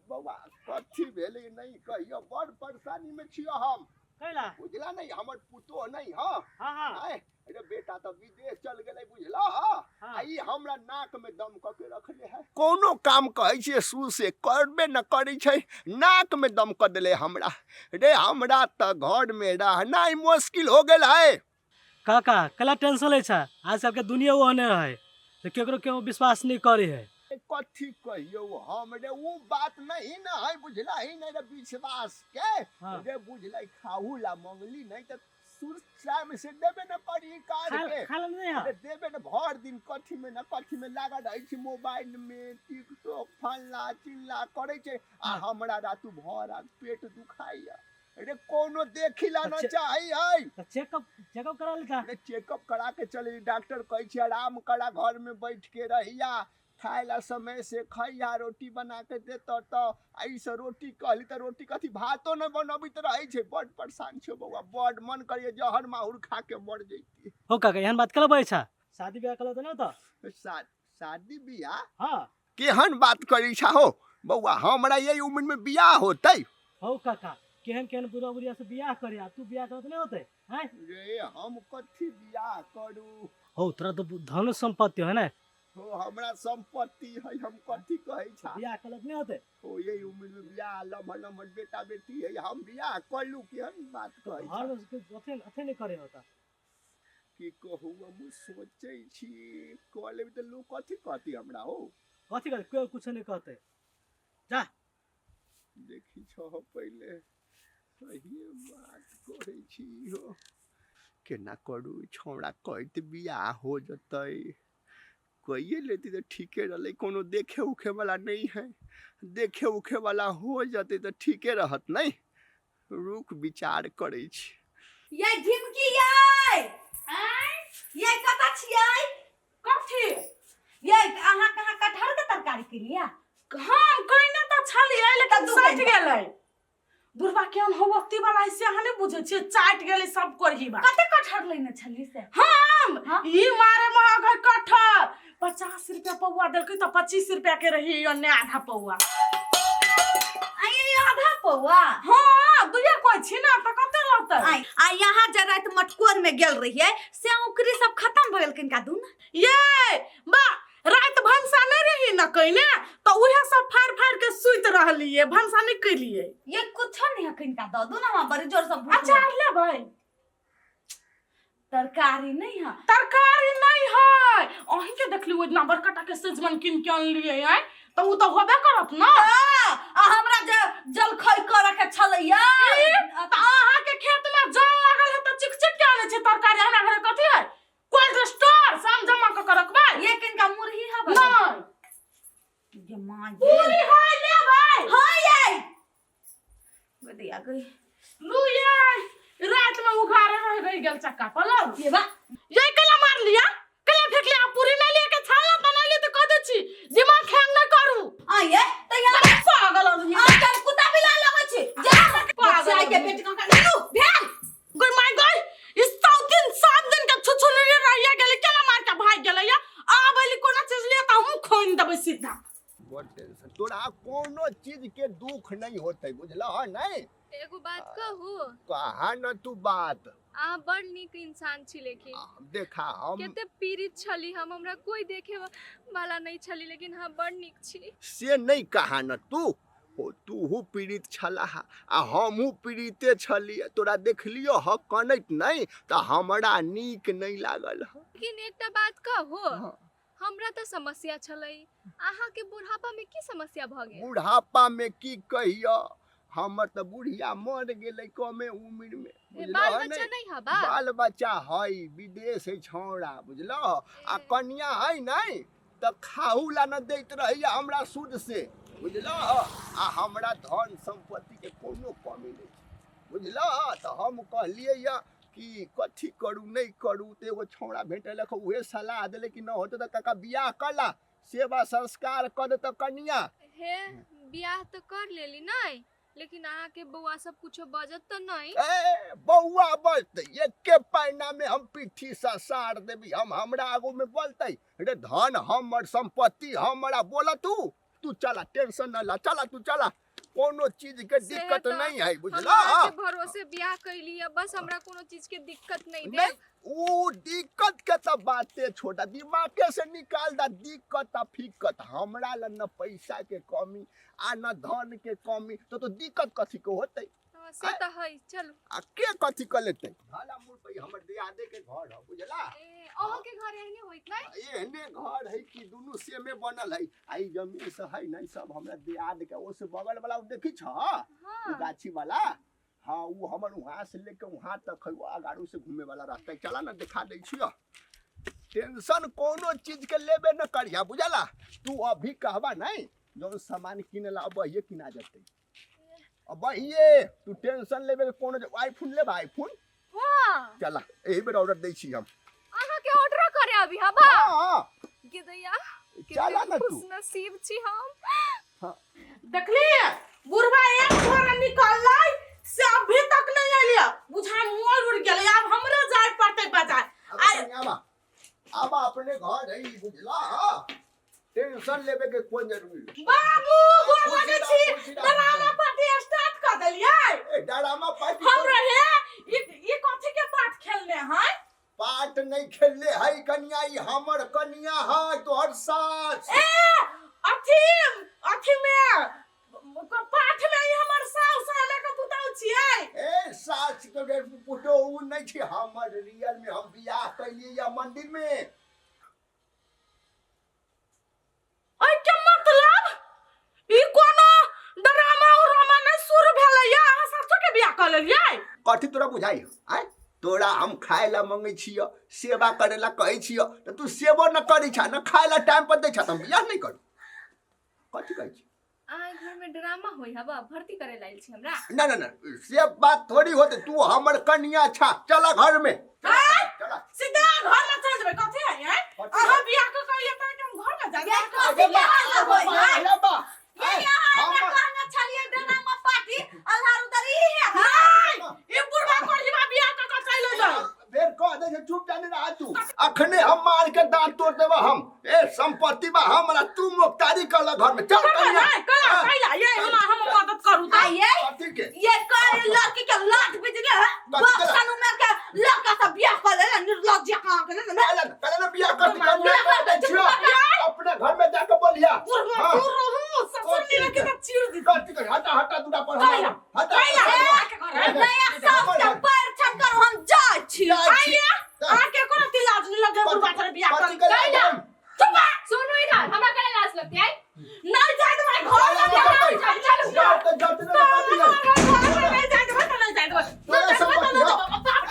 बौआ, कथी भेलै नहीं कहियो, बड़ परेशानी में छियो हम। कैला? बुझला नहीं, हमर पुतोह नहीं हँ? हाँ हाँ। आय, अरे बेटा तऽ विदेश चल गेलै, बुझला? हँ। हाँ। आ ई हमरा नाक में दम कऽ के रखले है। कोनो काम कहै छियै शुरू से करबे न करै छै, नाक में दम कऽ देले हमरा। रे हमरा तऽ घर में रहनाइ मुश्किल हो गेल है। काका, कैला टेंशन लै छै? आजकल के दुनिया ओहने है तऽ केकरो केओ विश्वास नहीं करे है। कथी कहियौ हम रे, उ बात नहीं न है, बुझला ही नहीं रे विश्वास के। हाँ। रे बुझलै, खाहू ला मंगली नहीं तऽ सुर टाइम से देबे न करी कार के। खाय ला नहीं है? अरे देबे न, भर दिन कथी में न कथी में लागल रहै छै, मोबाइल में टिकटॉक फल्ला चिल्ला करै छै आ हमरा रातू भर रात पेट दुखाइया। अरे कोनो देखिला न चाही है। तऽ चेकअप चेकअप करा लेता। अरे चेकअप करा के चली, डॉक्टर कहै छै आराम करा, घर में बैठ के रहिया, खाय ला समय से खैया, रोटी बना के देतौ तऽ आ ई से रोटी कहली तऽ रोटी कथी भातो न बनबैत रहै छै। बड परेशान छियौ बौआ, बड मन करैया जहर माहुर खा के मर जैती। हो काका, एहन बात कैला बजै छै? शादी बियाह कला तऽ नहीं होता? शादी बियाह? हाँ। केहन बात करै छा हो बौआ, हमरा यही उम्र में बियाह होतै? हो काका, केहन केहन बुढ़ा बुढ़िया से बियाह करे आ तू बियाह करत नहीं होते हैं? रे हम कथी बियाह करू? हो, तोरा तो धन संपत्ति है ना? हो, हमरा संपत्ति है, हम कथी कहै छा? बियाह करत नहीं होते? हो, यही उम्र में बियाह, लम्हर लम्हर बेटा बेटी है, हम बियाह करलू? केहन बात कहै छा? घर में अथे अथे नहीं करे होता। की कहू, हम सोचै छी कऽ लेबै तऽ लोक कथी कहती हमरा हो? कथी कहते? कोई कुछ नहीं कहते, जा। देखी छह, पहिले सहिए बात कहै छी हो, केना करू? छौड़ा कहैत बियाह हो जतै, कइए लेती तऽ ठीके रहलै। कोनो देखे उखे वाला नहीं है, देखे उखे वाला हो जतै तऽ ठीके रहत। नहीं, रुक, विचार करै छी। ये झिमकी, ये ये कतऽ छियै? कथी? ये अहाँ कहाँ कटहर के तरकारी केलियै? हम कहिने तऽ छलियै, लेकिन कद्दू सटि कहिने। गेलै। बुढ़बा केहन हौवती वाला है से अहाँ नहि बुझै छियै, चाटि गेलै सब कोरही बा। कते कटहर लेने छलियै से? हम हाँ? ई मारे महग है कटहर, 50 रुपया पौआ देलकै तऽ 25 रुपया के रही ओन्ने आधा पौआ। आ ये आधा पौआ? हाँ, दुइये कोइ छी ने तऽ कते रहतै? आइ आ यहाँ जे राति मटकोर में गेल रहियै से औकरी सब खत्म भऽ गेल किनका दू ने। ये बा राति भनसा नहि रही न कइने तऽ उहे सब फाड़ि फाड़ि के सुति रहलियै, भनसा नहि केलियै। ये कुछो नहीं है, किनका दऽ दू ने, हमरा बड़ी जोर से भूख अचार लागल। लेबै? तरकारी नहीं है? तरकारी नहीं है। अहीं के देखली ओहि दिना बड़का के सजमन कीन के अनलियै आइ, तऽ ओ तऽ होबे करत न। आ हमरा जे जलखै करे के छलैया? ई, तऽ अहाँ के खेत में जल लागल है तऽ चिक चिक के आनै छै तरकारी। हमरा घरे कथी है, कोल्ड स्टोर शाम जमा कऽ के रखबै? ये किनका मुरही है? नहीं। ये माँ पूरी है, लेबै? हाँ, ये गदिया गई। लू, ये रात में उघारे रह गई गेल चक्का पर लौ। ये बा ये केला मार लिया, केला फेंक लिया? पूरी नहीं लिया के छानला बना लिया तो कह दे छी दिमाग हैंग नहीं करू। आ ये त यहाँ पागल आदमी। आ चल, कुत्ता बिला लगै छी जा। पागल बच्चा के आदमी। पेट का लू भेल। गई my गई, इस 100 दिन 7 दिन के छुछुनरी रहिया गेलै, केला मार के भाग गेलै। या आब अली कोनो चीज लिया तऽ हमहूँ खोइन देबै सीधा। बड़ टेंशन, तोरा कोनो चीज के दुख नहीं होतै, बुझलह नहीं? एगो बात कहू? कहा न तू बात। अहाँ बड़ नीक इंसान छी लेकिन। देखा हम कते पीड़ित छली हम, हमरा कोई देखे वाला नहीं छली, लेकिन अहाँ बड़ नीक छी। से नहीं कहा न तू, हो तूहू पीड़ित छलाह आ हमहूँ पीड़िते छलियै। तोरा देखलियो ह कनैत नहि तऽ हमरा नीक नहि लागल ह। लेकिन एकटा बात कहू, हमरा तऽ समस्या छलै, अहाँके बुढ़ापा में की समस्या भऽ गेल? बुढ़ापा में की कहियो, हमर तऽ बुढ़िया मर गेलै कमे उम्र में। ए, बाल बच्चा नहि हबा? बाल बच्चा है, विदेश है छौड़ा, बुझलह? आ कनिया है नहीं तऽ खाहू ला न दैत रहैया हमरा सूद से, बुझलह? आ हमरा धन संपत्ति के कोनो कमी नहीं छै, बुझलह? तऽ हम कहलियै या कि कथी करू नहीं करू, तऽ एगो छौड़ा भेटलक, उहे सलाह देलै कि न होतै तऽ काका बियाह कला, सेवा संस्कार कऽ देतऽ कनिया। हे, बियाह तऽ कर लेली नहीं, लेकिन अहाँ के बौआ सब कुछो बजत तऽ नहीं? ए बौआ बजतै, एके पैना में हम पिट्ठी ससार देबी हम, हमरा आगू में बोलतै रे धन हमर संपत्ति हमरा बोला तू, तू चला टेंशन न ला, चला तू चला, कोनो चीज के से दिक्कत तऽ नहीं है, हम बुझला? अहाँ के भरोसे बियाह कैली है, बस हमरा कोनो चीज के दिक्कत नहीं नहीं, देब। ऊ दिक्कत के तऽ बाते छोटा, दिमागे से निकाल दा दिक्कत आ फिक्कत। हमरा ला न पैसा के कमी आ न धन के कमी, तो दिक्कत कथी के होतै? हाँ, से तऽ है, चलू। आ के कथी के लेतै? भला मुड़ पे हमर दियादे के घर है, बुझला? ए, अहाँ के घर एहने होइत नहीं? एहने घर है कि दुनू सेमे बनल है। आ ई जमीन से है नहीं सब हमरा दियाद के, ओसे बगल वाला देखी छ? हाँ। उ गाछी वाला, हाँ, उ हमर वहां से लेके वहां तक है, अगाड़ू से घूमे वाला रास्ता है। चला ना दिखा दै छियो। टेंशन कोनो चीज के लेबे न करिया, बुझला? तू अभी कहबा नहीं, जो सामान किने ला अब ये किना जतै, अब ये तू टेंशन लेबे के कोनो आईफोन लेबा? आईफोन? हाँ। चला एही बेर ऑर्डर दै छी हम। अहाँ के ऑर्डर करे अभी हबा? हाँ। गे दैया, चला ना तू। खुश नसीब छी हम। हाँ। देखली बुढ़वा एक घोड़ा निकललै से अभी तक नहीं एलिया, बुझा मोर उड़ गेलै, आब हमरे जाय पड़तै बाजार। आबा आबा अपने घर है, बुझला? हाँ, टेंशन लेबे के कोन जरूरी। बाबू गोर लगे छी, डरामा पार्टी स्टार्ट कर देलियै। ए डरामा पार्टी हम रहे ई कथी के पार्ट खेलने है? पार्ट नहीं खेलले है कनिया, ई हमर कनिया है, तोहर सास। ए अथी अथी में पाठ में ई हमर सास साले के पुतौ छियै। ए सास के रे पुतौ नहीं छी, हमर रियल में हम बियाह कैलियै या मंदिर में। अइ के मतलब ई कोनो ड्रामा उरामा नहीं शुरू भेलै या अहाँ सासो के बियाह कऽ लेलियै? कथी तोरा बुझाइ? आय तोरा हम खाय ला मंगै छियो, सेवा करे ला कहै छियो, तऽ तू सेवो न करै छा, न खाय ला टाइम पर दै छा, तऽ हम बियाह नहीं करू। कथी कहै छी? अहाँ घर में ड्रामा होई हबा, भर्ती करे लायल छी हमरा। ना ना ना, से बात थोड़ी होते, तू हमर कनिया छा, चला घर में। चला सीधा घर में चल जेबै, कथी है आय? अहाँ बियाह कऽ कहियै तऽ हम घर में जा। कथी के हल्ला होई है? ये अहाँ हमरा कहने छलियै ड्रामा पार्टी अल्हार उधर ई है। नहीं, ई बुढ़वा कोढ़ीबा बियाह कऽ कऽ चलि एलै। फेर कह दे जे चुप जाने रहा तू, अखने हम मार के दांत तोड़ देबा हम। ए संपत्ति बा हमरा, तू मुख्तारी कर घर में चल। कहिया कहिया कहिया ये हम हम मदद करू त आइए कथी के ये कर लड़की के लात बिजले है, बाप सालू में के लड़का से बियाह कर ले, निर्लज्ज कहां के ना। पहले पहले ना बियाह कर, कन्या कर दे छियो, अपने घर में जाके बोलिया। बुढ़वा दूर रहू, ससुर नीला के त चीर दी। कथी कर, हटा हटा दूरा पर हटा हटा। नया सास के पैर छन करू, हम जाइ छी। आइए आ के कोनो तिलाज नहीं लगे बुढ़वा तोरे बियाह कर कहिया। चुप सुनो इधर, हमरा करे लाज लगती है? नहीं जाय देबै घर में, चलू जाते जाते ना कथी है? नहीं जाय देबै त नहीं जाय देबै। तोरा संपत्ति है,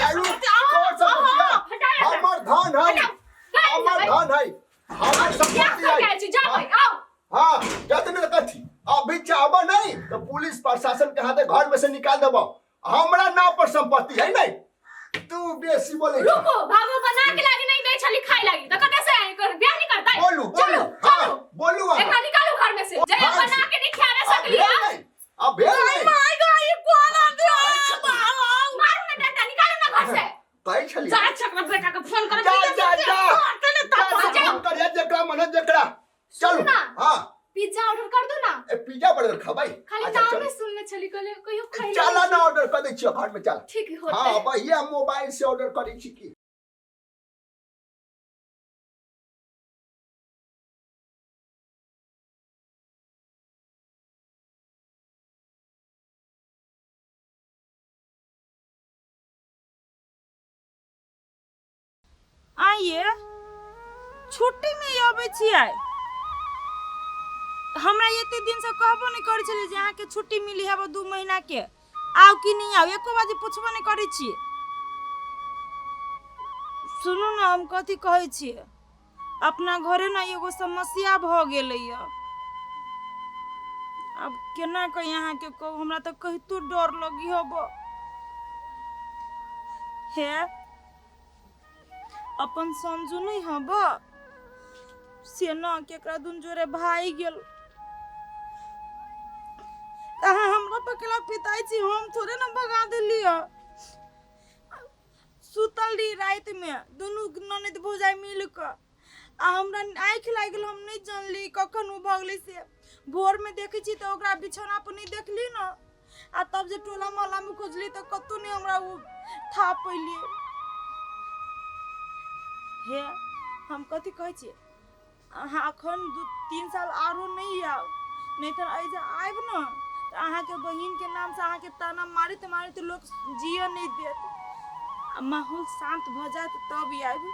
आयु तोर संपत्ति है, हमर धन है, हमर धन है, हमर संपत्ति है। जा भाई आओ। हाँ जाते ना कथी, अभी चाहबा नहीं तो पुलिस प्रशासन के हाथे घर में से निकाल देबो। हमरा नाम पर संपत्ति है नहीं, तू बेसी बोले। रुको, भागो बना के लागी नहीं दे छली खाई लागी त कते से कर बियाह नहीं करता। बोलू बोलू, हां बोलू। एकरा निकालू घर में से, जय बना के नहीं खियावे सकली। अब भेल नहीं। My गॉड, ई कोन आदमी मारू ना डंडा, निकालू ना घर से। कहै छली जा छकरा बेटा के फोन कर, जा जा जा जा फोन कर जेकरा मन जेकरा। चलू। हां पिज्जा ऑर्डर कर दो ना। ए पिज्जा बर्गर खबै? खाली नाम में सुनले छली, कहले कहियो खाइ। चला ना ऑर्डर कर दै छियो घर में, चल। ठीक होतै। हां भैया मोबाइल से ऑर्डर करै छी की। आइए छुट्टीमे अबै छियै हमरा एते दिनसँ कहबो नहि करै छलियै जे अहाँके छुट्टी मिली हेब 2 महीनाके आउ कि नहि आउ एको बाजी पुछबो नहि करै छियै सुनू ने हम कथी कहै छियै अपना घरे ने एगो समस्या भऽ गेलैए आब केना कऽ अहाँके कहू हमरा तऽ कहितो डर लगी हब हे अपन संजू नहि हब से न केकरा दुन जोरे भागि गेल अहाँ हमरा पकड़ा पिताई छी हम थोड़े ने भगा देलियै सुतल रही रातिमे दुनू ननद भौजाइ मिल कऽ आ हमरा आँखि लागि गेल हम नहि जानली कखन ओ भऽ गेलै से भोरमे देखै छी तऽ ओकरा बिछौना पर नहि देखली ने आ तब जे टोला मोहल्लामे खोजली तऽ कतहु नहि हमरा ओ था पैलियै हे हम कथी कहै छियै अहाँ अखन 2-3 साल आरो नहि आउ नहि तऽ एहि जे आयब ने तऽ अहाँके बहिनके नामसँ अहाँके ताना मारैत मारैत लोक जियऽ नहि देत आ माहौल शान्त भऽ जायत तब आयब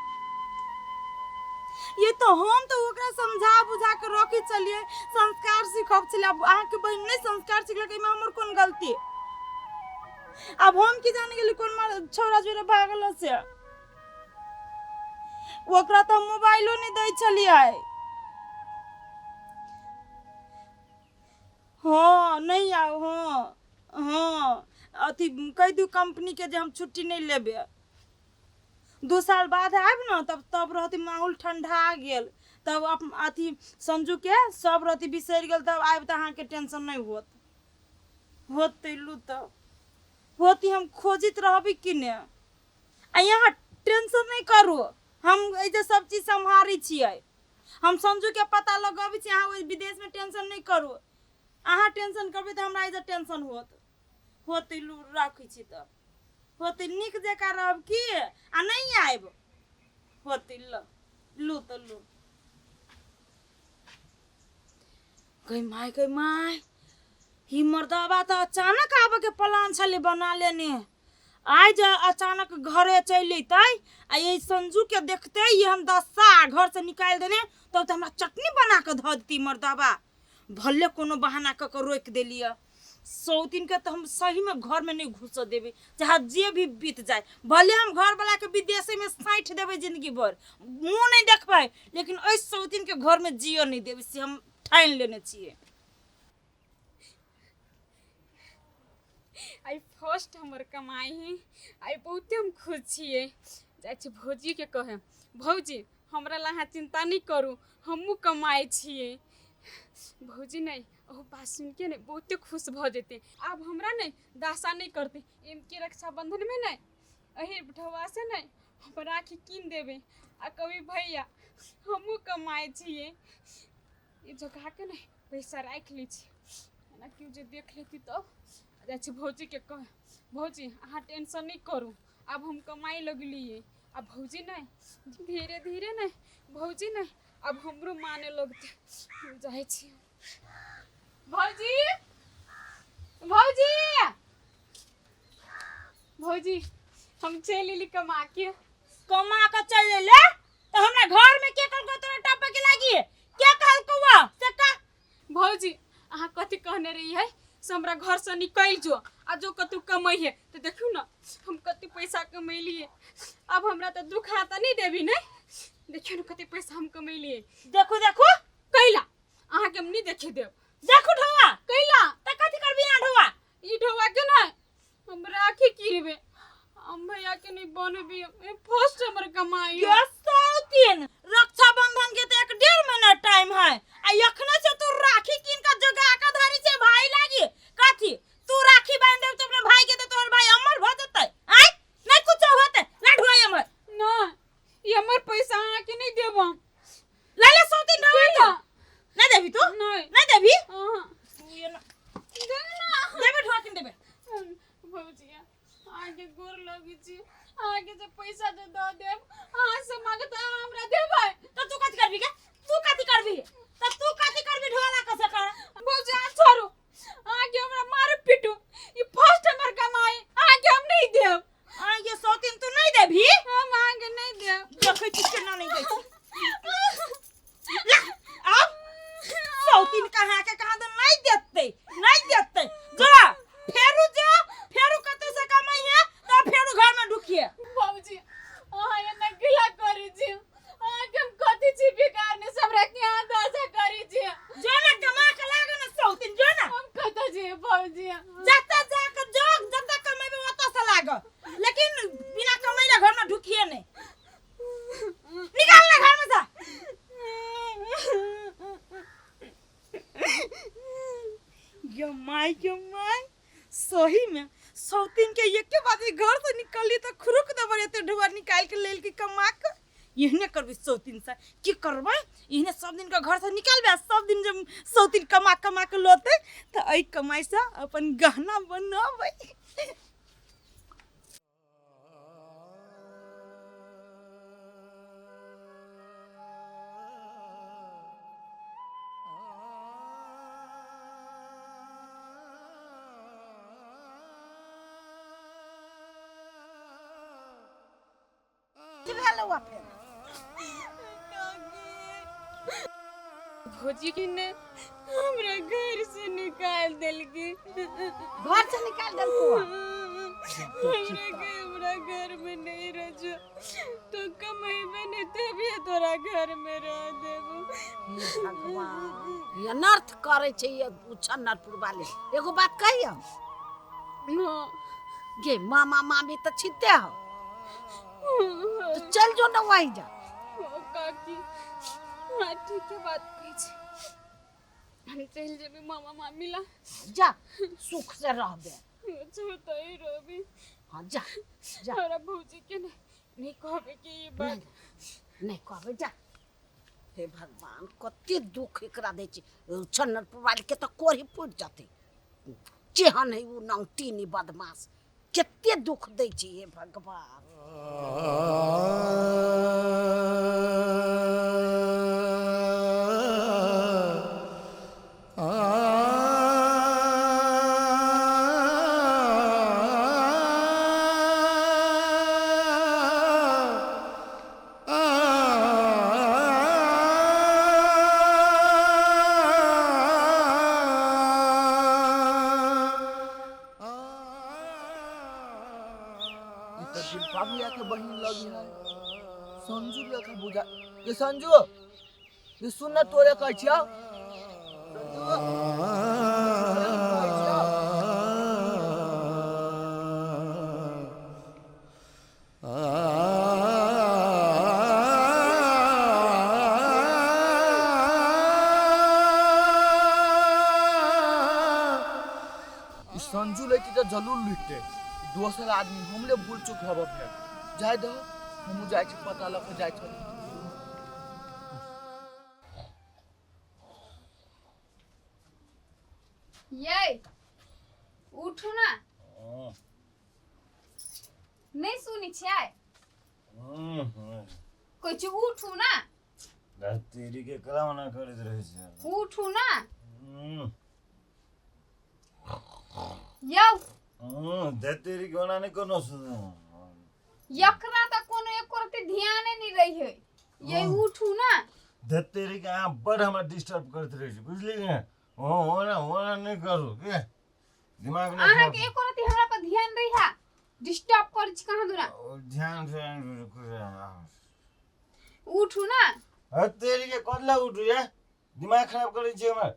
ये तो हम तो ओकरा समझा बुझा के रखै छलियै संस्कार सिखब छलियै आब अहाँके बहिन नहि संस्कार सिखलक एहिमे हमर कोन गलती आब हम की जाने गेली कोन मार छौड़ा जोरे भागल से ओकरा तऽ हम मोबाइलो नहि दै छलियै हँ नहि आउ हँ हँ अथी कहि दियौ कम्पनीके जे हम छुट्टी नहि लेबै 2 साल बाद आयब ने तब तब रहती माहौल ठंडा गेल तब अथी संजूके सब रहती बिसरि गेल तब आयब तऽ अहाँके टेंशन नहि होत होत लू तऽ होती हम खोजैत रहबै कि ने आ यहाँ टेंशन नहि करू हम एहि जे सब चीज सम्हारै छियै हम संजूके पता लगबै छी अहाँ ओहि विदेशमे टेंशन नहि करू अहाँ टेंशन करबै तऽ हमरा एहि जे टेंशन होत होतै लू राखै छी तऽ होतै नीक जकाँ रहब की आ नहि आयब होतै ल लू तऽ लू गई माय गई माय ई मर्दबा तऽ अचानक आबऽ के प्लान छलै बना लेने आइ जे अचानक घरे चलि अयतै आ एहि संजूके देखते ई हम दस्सा घरसँ निकालि देने तब तऽ हमरा चटनी बना कऽ धऽ देती मर्दबा भले कोनो बहाना कऽ कऽ रोकि देलियै सौतिनके तऽ हम सहीमे घरमे नहि घुसऽ देबै चाहे जे भी बीत जाए भले हम घरवलाके विदेशेमे साँठि देबै जिंदगी भरि मुँह नहि देखबै लेकिन एहि सौतिनके घरमे जियऽ नहि देबै से हम ठानि लेने छियै आइ फर्स्ट हमर कमाइ है आइ बहुते हम खुश छियै जाइ छी भौजीके कहे भौजी हमरा ला अहाँ चिंता नहि करू हमहूँ कमाइ छियै भौजी नहि ओहो बात सुनिके ने बहुते खुश भऽ जेतै आब हमरा नहि दासा नहि करतै एम के रक्षाबंधनमे नहि एहि ढौआसँ नहि हम राखी कीन देबै आ कभी भैया हमहूँ कमाइ छियै ई जगहके ने पैसा राखि लै छी एना केओ जे देख लेती तब जाइ छी भौजीके कह भौजी अहाँ टेंशन नहि करू आब हम कमाइ लगलियै आ भौजी नहि धीरे धीरे नहि भौजी नहि आब हमरो माने लगतै हम जाइ छी भौजी भौजी भौजी हम चलि एली कमा के कमा के चलि अयलै तऽ हमरा घर में के कहलकौ तोरा टपे के लागी के कहलकौ से कह भौजी अहाँ कथी कहने रहियै से हमरा घरसँ निकलि जो आ जो कतहु कमैहे तऽ देखियौ ने हम कते पैसा कमेलियै आब हमरा तऽ दुखा तऽ नहि देबी ने देखियौ ने कते पैसा हम कमेलियै देखू देखू कैला अहाँके हम नहि देखे देब देखू ढौआ कैला तऽ कथी करबी यहाँ ढौआ ई ढौआ के ने हम राखी किनबे हम भैया के नहीं बनबी फर्स्ट हमर कमाई ये सौतीन रक्षाबंधन के तो 1-1.5 महीना टाइम है आ अखने से तू राखी कीन के जोगा के धरी छे भाई लागी कथी तू राखी बांध देब तो अपने भाई के तो तोहर भाई अमर भ जतै आय नहीं कुछ होते ना ढुआई अमर ना ये हमर पैसा अहाँ के नहीं देब हम ले ले सौतीन ढुआई तू नहीं देबी तू नहीं नहीं देबी हाँ तू ये ना दे ना देबे ढुआ किन देबे भौजिया अहाँके गोर लगै छी अहाँके जे पैसा जे दऽ देब अहाँ से मांगत अहाँ हमरा देबै तो तू कथी करबी के तू कथी करबी तो तू कथी करबी ढोला कसे कर भौजी अहाँ छोड़ू अहाँके हमरा मारू पीटू ई फर्स्ट हमर कमाई अहाँके हम नहीं देब अहाँ ये सौतीन तू नहीं देबी हम अहाँके नहीं देब देखै छी छियै। जतऽ जाके जो जतऽ कमेबै ओतऽ से लाग, लेकिन बिना कमैले घर में ढुकिए नहीं। निकाल ना घर में से। यो my यो my, सही में सौतीन के एके बाजी घर से निकलली तो खुरुक देबर एते ढुआ निकाल के लेल की कमा के। एहने करबै सौतीन से की करबै, एहने सब दिन के घर से निकालबै आ सब दिन जब सौतीन कमा कमा के लौते तो एहि कमाई से अपन गहना बनबै। की भेलौ फेर? भौजी की ने हमरा घर से निकाल देलकी। घर से निकाल देलको? हमरा के हमरा घर में नहीं रह, तो कमेबे नहीं तभी तोरा घर में रह देबो। हे भगवान, ई अनर्थ करै छै ये छन्नरपुर वाले। एगो बात कहियो गे, मामा मामी तऽ छिते हो, तो चल जो ना वहीं जा। ओ काकी, हाँ ठीक है बात कहै छी, हम चलि जेबै मामा मामी ला। जा, सुख से रहबे। अच्छा तई रहबी। हाँ जा जा। हमरा भौजी के नहीं नहीं कहबे कि ई बात? नहीं नहीं कहबे, जा। हे भगवान, कते दुख एकरा दै छै। छन्नरपुर वाली के तऽ कोढ़ी फूटि जेतै। जेहन है उ नौतीनी बदमाश, कते दुख दै छै, हे भगवान। ई तऽ शिल्पा भैया के बहिन लगी है, संजू लेखा बुझा। ये संजू, ये सुन ना, तोरे कहै छियौ संजू, कहै छियौ। ई संजू लेती तऽ जरूर लुटते दोसर आदमी, हमरे भूल चूक हब फेर। जाय दहो, हमहूँ जाइ छी, पता लऽ कऽ जाइ छी। ये उठू ना, नहीं सुनी छियै? कहै छी उठू ना। तेरी के कला मना करैत रहै छै। उठू ना यौ। तेरी के ओना नहि कोनो एकरा तऽ कोनो एको रत्ती ध्याने नहीं रही है। ये उठू ना। धतेरी के, अहाँ बड़ हमरा डिस्टर्ब करैत रहै छै, बुझलियै ने? ओ ओना ओना नहि करू के दिमाग नहि अहाँ के एको रत्ती हमरा पर ध्यान रही है, डिस्टर्ब करै छी कहाँ दूरा। ध्यान से। उठू ना। तेरी के, कतला उठू या? दिमाग खराब करै छै हमर।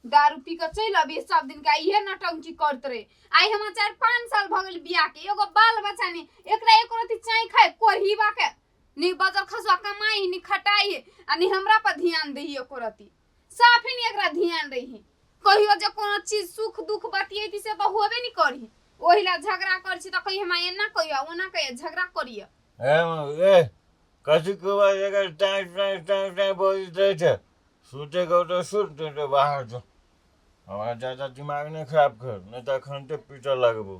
दारू पी के चलि अबियै सब दिन का इहे नटंकी करत रहे। आइ हमरा 4-5 साल भऽ गेल बियाह के, एगो बाल बच्चा नहीं, एकरा एको रत्ती चाय खाय कोढ़ीबा के नी बजर खसुआ कमाई नी खटाई आ नी हमरा पर ध्यान दही एको रत्ती, साफे नी एकरा ध्यान रही। कहियो जे कोनो चीज सुख दुख बतियैती से तऽ होबे नी करही, ओहि ला झगड़ा करै छी तऽ कही हमरा एना कहियो ओना कहियो, झगड़ा करियो। ए ए कथी कहबै, एकर टाइम टाइम टाइम टाइम बजैत रहै छै। सुते के तऽ सुत, नहीं तऽ बाहर जो। हमरा ज्यादा दिमाग नहि खराब कर, नहीं तऽ एखन ते पीटऽ लगबो।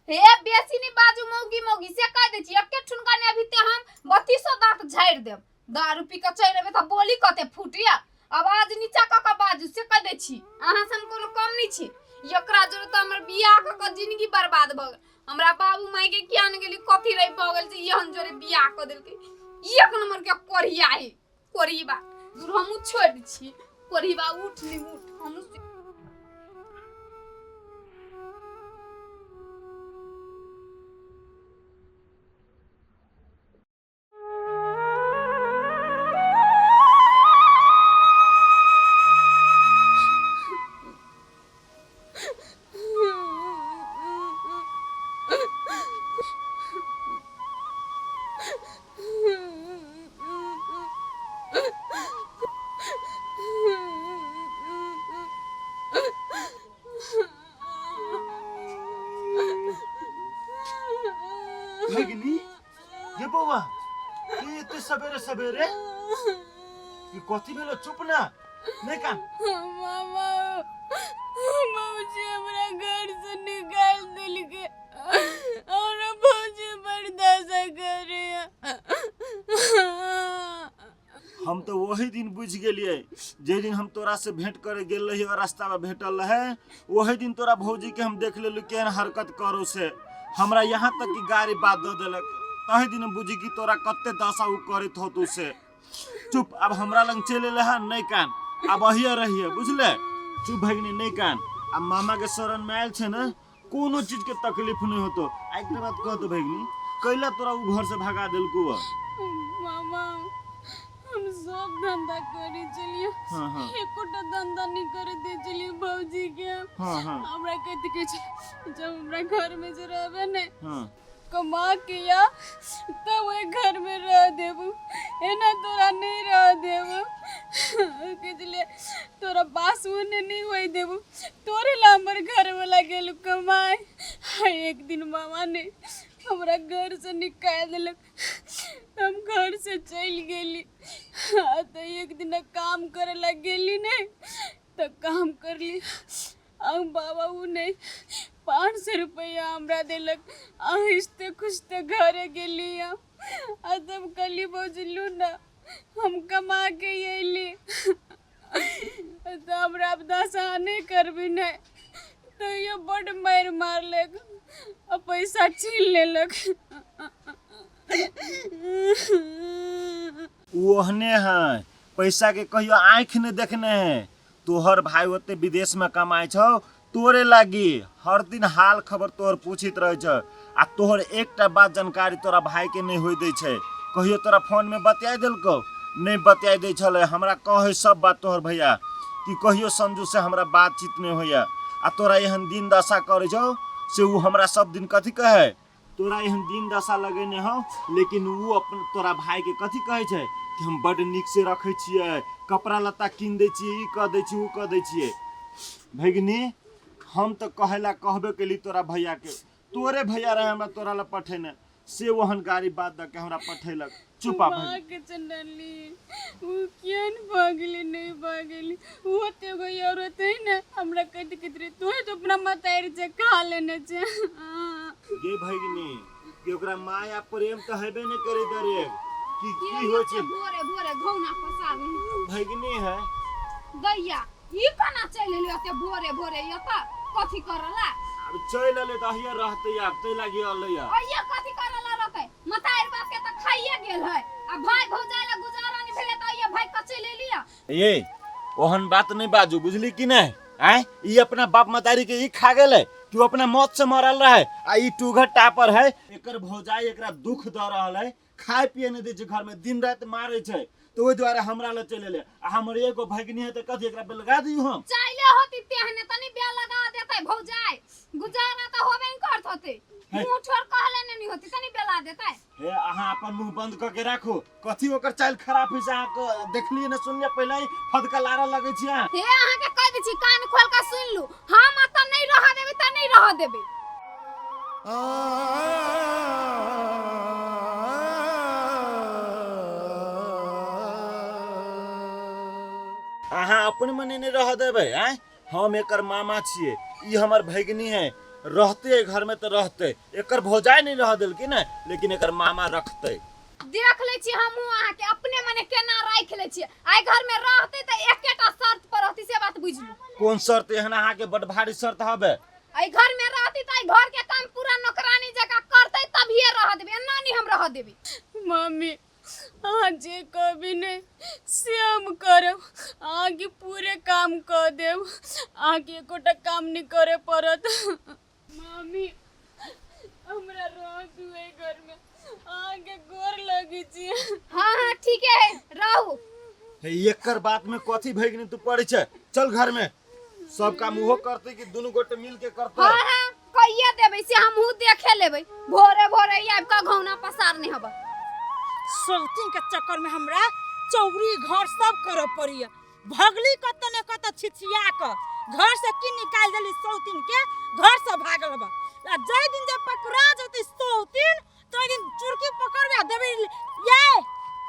हे बेसी नहीं बाजू मौगी मौगी से कह दै छी, एके ठुनका ने अभी ते हम 32 दांत झाड़ि देब। दारू पी के चलि एबै तऽ बोली कते फूटिया, आवाज नीचा कऽ के बाजू से कह दै छी। अहाँ से हम कोनो कम नहीं छी। एकरा जोरे तऽ हमर बियाह कऽ के जिंदगी बर्बाद भऽ गेल। हमरा बाबू माय के किया ने गेली कथी रहि भऽ गेल जे एहन जोरे बियाह कऽ देलकै। एक नंबर के कोढ़िया है कोढ़ीबा, दूर हमहूँ छोड़ि दै छी कोढ़ीबा। उठ नहीं उठ, हमहूँ भगिनी, ये बौआ, ये एते सवेरे सवेरे ये कथी भेलो? चुप ना, नहीं कान। मामा, भौजी हमरा घर से निकाल देलकै और भौजी बर्दाश्त करे। हम तो वही दिन बुझ गेलिए जे दिन हम तोरा से भेंट करे गेल रही और रास्ता में भेटल रहे, वही दिन तोरा भौजी के हम देख लेलु केहन हरकत करो से हमरा यहाँ तक कि गाड़ी बात दऽ देलक। तही दिन हम बुझी कि तोरा कते दशा उ करैत होत से। चुप, अब हमरा लग चलि एले हन, नहीं कान, अब अहिए रहिए, बुझले? चुप भगिनी, नहीं कान, अब मामा के शरण में आयल छै ने, कोनो चीज के तकलीफ नहीं होतो। आ एकटा बात कह दो भगिनी, कैला तोरा उ घर से भगा देलको? मामा, हम सब धंधा करे चलिए। हाँ, हाँ। एकोटा धंधा नहीं करे दे चलिए भौजी के। हाँ, हाँ। हमरा कहते के जब हमरा घर में जे रहबे ने कमा के या तब वही घर में रह देबू, एना तोरा नहीं रह देबू। के चलिए तोरा बास उने नहीं होई देबू, तोरे ला हमर घर वाला गेलू कमाए। एक दिन मामा ने हमरा घर से निकाल देलक, हम घर से चल गेली। तो एक दिन काम करे ला गेली ने तो काम करली, आ बाबा उ ने 500 रुपया हमरा देलक। आहिस्ते खुशते घरे गेली। आ तब कहली भौजी लू ना, हम कमा के अयली, तो हमरा अब दशा नहीं करबी ने। तो ये बड मारि मारलक आ पैसा छीन लेलक। ओहने है पैसा के कहियो आँखि नहीं देखने है। तोहर भाई ओते विदेश में कमाए छौ, तोरे लागी हर दिन हाल खबर तोहर पूछित रहे छौ, आ तोहर एकटा बात जानकारी तोरा भाई के नहीं होई दै छै। कहियो तोरा फोन में बतियाइ देलकौ? नहीं बतियाइ दै छलै। हमरा कहै सब बात तोहर भैया कि कहियो संजू से हमरा बातचीत नहीं होइया, आ तोरा एहन दिन दशा करै छौ से उ हमरा सब दिन कथी कहै, तोरा एहन दिन दशा लगेने हौ, लेकिन उ अपन तोरा भाई के कथी कहै छै कि हम बड नीक से रखै छियै, कपड़ा लत्ता कीन दै छियै, ई कऽ दै छियै, उ कऽ दै छियै। भगिनी, हम तऽ कहै ला कहबे केली तोरा भैया के, तोरे भैया रहे हमरा तोरा ला पठेने, से ओहन गाड़ी बात दऽ के हमरा पठेलक। चुप आ माँ के चंडली उ केहन भागली नहीं भागली, वो तो एगो औरत है ना, हमरा कहते कहते रहे, तू तो अपना मतारी से खा लेने छे। गे भगिनी, कि ओकरा माया प्रेम तऽ हेबे नहि करे दरे कि की होइ छै। भोरे भोरे घौना पसारने भगिनी है दैया, ई केना चलि एलियै एते भोरे भोरे? एतऽ कथी करला? आब चलि एलै तऽ अहिये रहतै, आब तै लागी एलै। अहिये कथी करला रहतै? मतारि बाप के तऽ खाइए गेल है, आ भाई भौजाइ लए गुजारा नहि भेलै तऽ अहिये भागि कऽ चलि एलियै। ये ओहन बात नहीं बाजू, बुझली कि नहीं? आय ई अपना बाप मतारी के ई खा गेलै कि ओ अपना मौत से मरल रहे, आ ई टूघर टापर है, एकर भौजाई एकरा दुख दऽ रहल है, खाय पिए नहीं दै छै, घर में दिन राति मारे छै, तो ओहि दुआरे हमरा लग चलि एलै। आ हमर एगो भगिनी है तऽ कथी एकरा बेलगा दियौ हम? चाइले होती तेहने तनी बेल लगा देतै भौजाई, गुजारा तऽ होबे नहीं करत होते, मुंह छोड़ कहले नहीं होती तनी बेला देतै। हे अहाँ अपन मुंह बंद कऽ के राखू, कथी ओकर चाइल खराब है से अहाँ के देखलिए ने सुनलिए, पहिले ही फदका लारा लगै छी अहाँ। हे अहाँ के कह दै छी, कान खोल के सुन लू, हम एतऽ नहीं रह देबै तऽ नहीं रह देबै। अहाँ अपन मने नहीं रह देबै? आँय, हम एकर मामा छियै, ई हमर भगिनी है, रहते घर में तऽ रहते, एकर भौजाई नहीं रह देलकै ने, लेकिन एकर मामा रखते। देख लै छी हमहूँ अहाँके अपने मने केना राखि लै छियै। आइ घर में रहते तऽ एकेटा शर्त पर रहती, से बात बुझि लू। कोन शर्त? एहन अहाँके बड भारी शर्त हबे। एहि घर में रहती तऽ एहि घर के काम पूरा नौकरानी जकाँ करतै तभिए रह देबै, एना नहीं हम रह देबै। मम्मी, अहाँ जे कहबी ने से हम करब, अहाँके पूरे काम कऽ देब, अहाँके एकोटा काम नहि करय पड़त। मम्मी, हमरा रह दू एहि घरमे, अहाँके गोर लगै छी। हाँ हाँ ठीके है, रहू। हे एकर बात में कथी भगिनी तू पड़ै छै, चल घर में सब काम उहो करतै कि दुनू गोटे मिल के करतै? हाँ हाँ कहिए देबै से हमहूँ देखे लेबै, भोरे भोरे आबि कऽ घौना पसारने हब। सौतीन के चक्कर में हमरा चौरी घर सब करऽ पड़ैया, भगली कतऽ ने कतऽ छिछिया कऽ घर से की निकालि देली सौतीन के, घर से भागल बा। आ जाहि दिन जब पकड़ा जेतै सौतीन तो दिन चुरकी पकड़बे आ देबे ये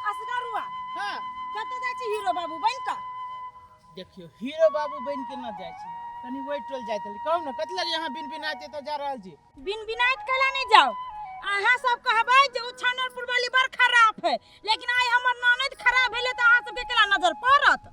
असगरुआ। हां, कतऽ जाइ छी हीरो बाबू बनि कऽ? देखियो हीरो बाबू बन के न जाइ छी, तनी ओहि टोल जाइत हली। कहू ने कथी लगे यहाँ बिन बिनाते तो जा रहल छी? बिन बिनाइत कैला नहीं जाओ। अहाँ सब कहबै जे उ छानरपुर वाली बड़ खराब है, लेकिन आइ हमर ननद खराब भेलै तऽ अहाँ सबके केला नजर पड़त?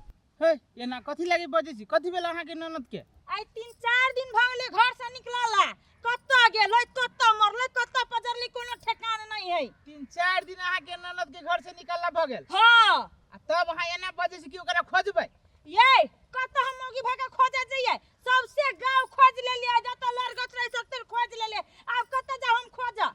हे, एना कथी लगे बजै छी? कथी भेल अहाँके ननद के? आइ 3-4 दिन भऽ गेलै घर से निकलला, कतऽ गेलै, कतऽ मरलै, कतऽ पजरलै, कोनो ठेकान नहीं है। 3-4 दिन अहाँके ननद के घर से निकलला भऽ गेल? हाँ। आ तब अहाँ एना बजै छी कि ओकरा खोजबै? ये कतऽ हम मौगी भाई के खोजे जइयै? सबसे गांव खोज लेलियै, जतऽ लड़गत रहे सबते खोज लेलियै, आब कतऽ जाउ हम खोजऽ?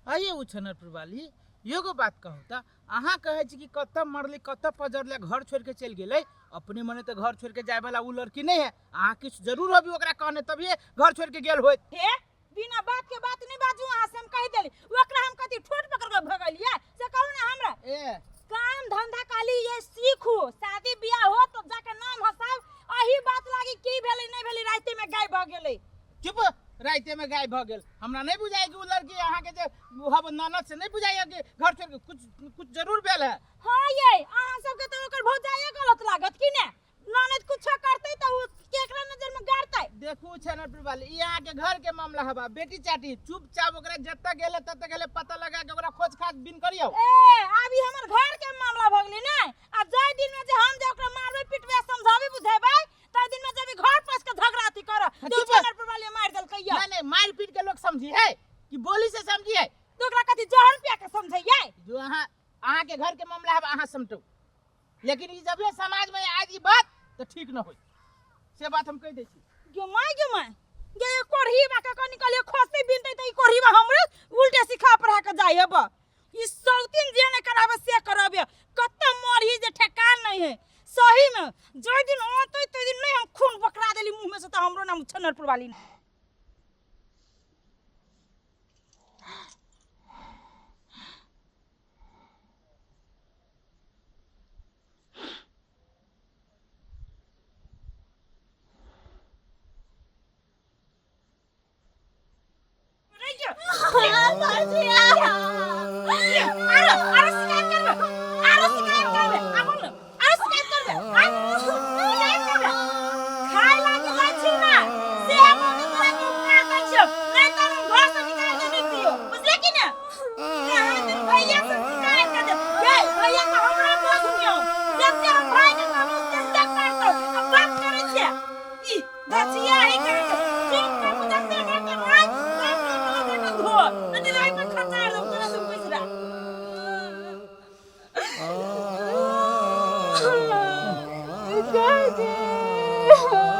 आइए ओ छनरपुर वाली, एगो बात कहू तऽ अहाँ कहै छी कि कतऽ मरलै, कतऽ पजरलै, घर छोड़ि के चलि गेलै। अपने मने तऽ घर छोड़ि के जाय वाला ओ लड़की नहीं है। अहाँ किछु जरूर होबी ओकरा कहने तभिए घर छोड़ि के गेल होइत। हे, बिना बात के बात नहीं बाजू, अहाँ से हम कहि देली। ओकरा हम कथी ठोट पकड़ के भगलियै से कहू ना हमरा। ए काम धंधा कहली ये सीखू, शादी बियाह हो तो जाके नाम हंसाउ। अही बात लागी की भेलै नहीं भेलै, राते में गायब भऽ गेलै। चुप, राते में गायब भऽ गेल। हमरा नहीं बुझाय कि ओ लड़की अहाँ के जे हम ननद से नहीं बुझाय कि घर छोड़ के कुछ कुछ जरूर भेल है। हाँ ये अहाँ सबके तो ओकर भौजाइए गलत लागत कि ने? ननद कुछ करतै तऽ उ केकरा नजर में गाड़तै? देखू छनरपुर वाली, ई अहाँ के घर के मामला हवा, बेटी चाटी चुपचाप ओकरा जतऽ गेलै ततऽ गेलै पता लगा के ओकरा खोज खाज बिन करियौ। ए आब ई हमर घर के मामला भऽ गेलै ने। आ जाहि दिन में जे हम जे ओकरा मारबै पिटबै समझाबै बुझेबै ताहि दिन में जब ई घर पस के झगड़ा अथी करऽ जे चुप। छनरपुर वाली मारि देलकै या। नहीं नहीं, मारि पीट के लोग समझी है कि बोली से समझी है? तो ओकरा कथी जहर पिया के समझैयै? जो अहाँ अहाँ के घर के मामला हवा अहाँ समटू, लेकिन ई जब समाज में आज ई बात तो ठीक न होई, से बात हम कह दै छी। गे my, गे my, गे ये कोढ़ी बा के कनी कहलियै खोजतै बिनतै तऽ ई कोढ़ी बा हमरे उल्टे सिखा पढ़ा के जाइ हेब। ई सौतीन जे नहि कराबे से कराबे, कतऽ मरही जे ठेकान नहीं है। सही में जाहि दिन औतै ताहि दिन नहीं हम खून बकरा देली मुँह में से तऽ हमरो नाम छनरपुर वाली। आरो आरो शिकायत करबे, आरो शिकायत करबे, आबो न, आरो शिकायत करबे, आय शिकायत करबे। खाय लागी जाइ छी ना से हम तोरा के उपकार दै छियौ, नहीं तऽ हम घर से निकाल के नहीं दियौ, बुझले कि ने? कहाँ दिन भैया से शिकायत कर दे। ये भैया के हमरा बोझ नियौ, जब से हम भाई के कहबो से से करतौ, अब बात करै छियै। ई धचिया ही करै छै। चुप कर, जते बात भाई, बाप रे, बाप रे, धो, नहीं तऽ राति में खचार देब तोरा से बुझि रहा।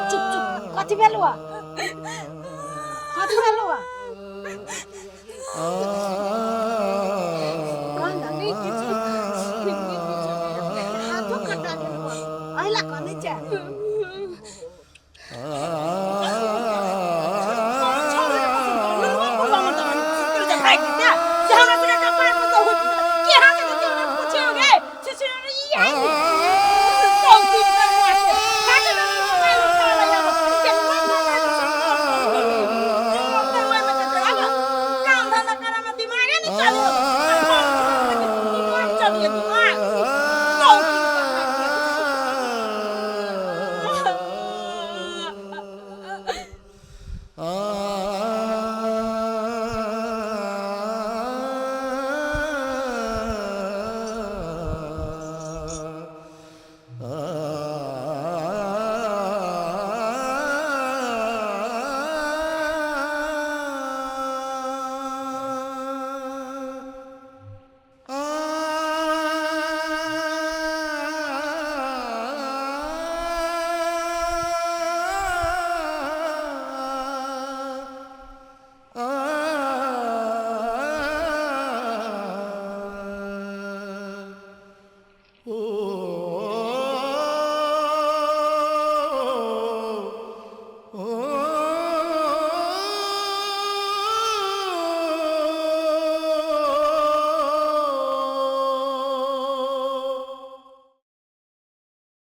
चुप चुप, कथी भेलौ? कथी भेलौ? हाथो कटा गेलौ, अहिला कनै छै?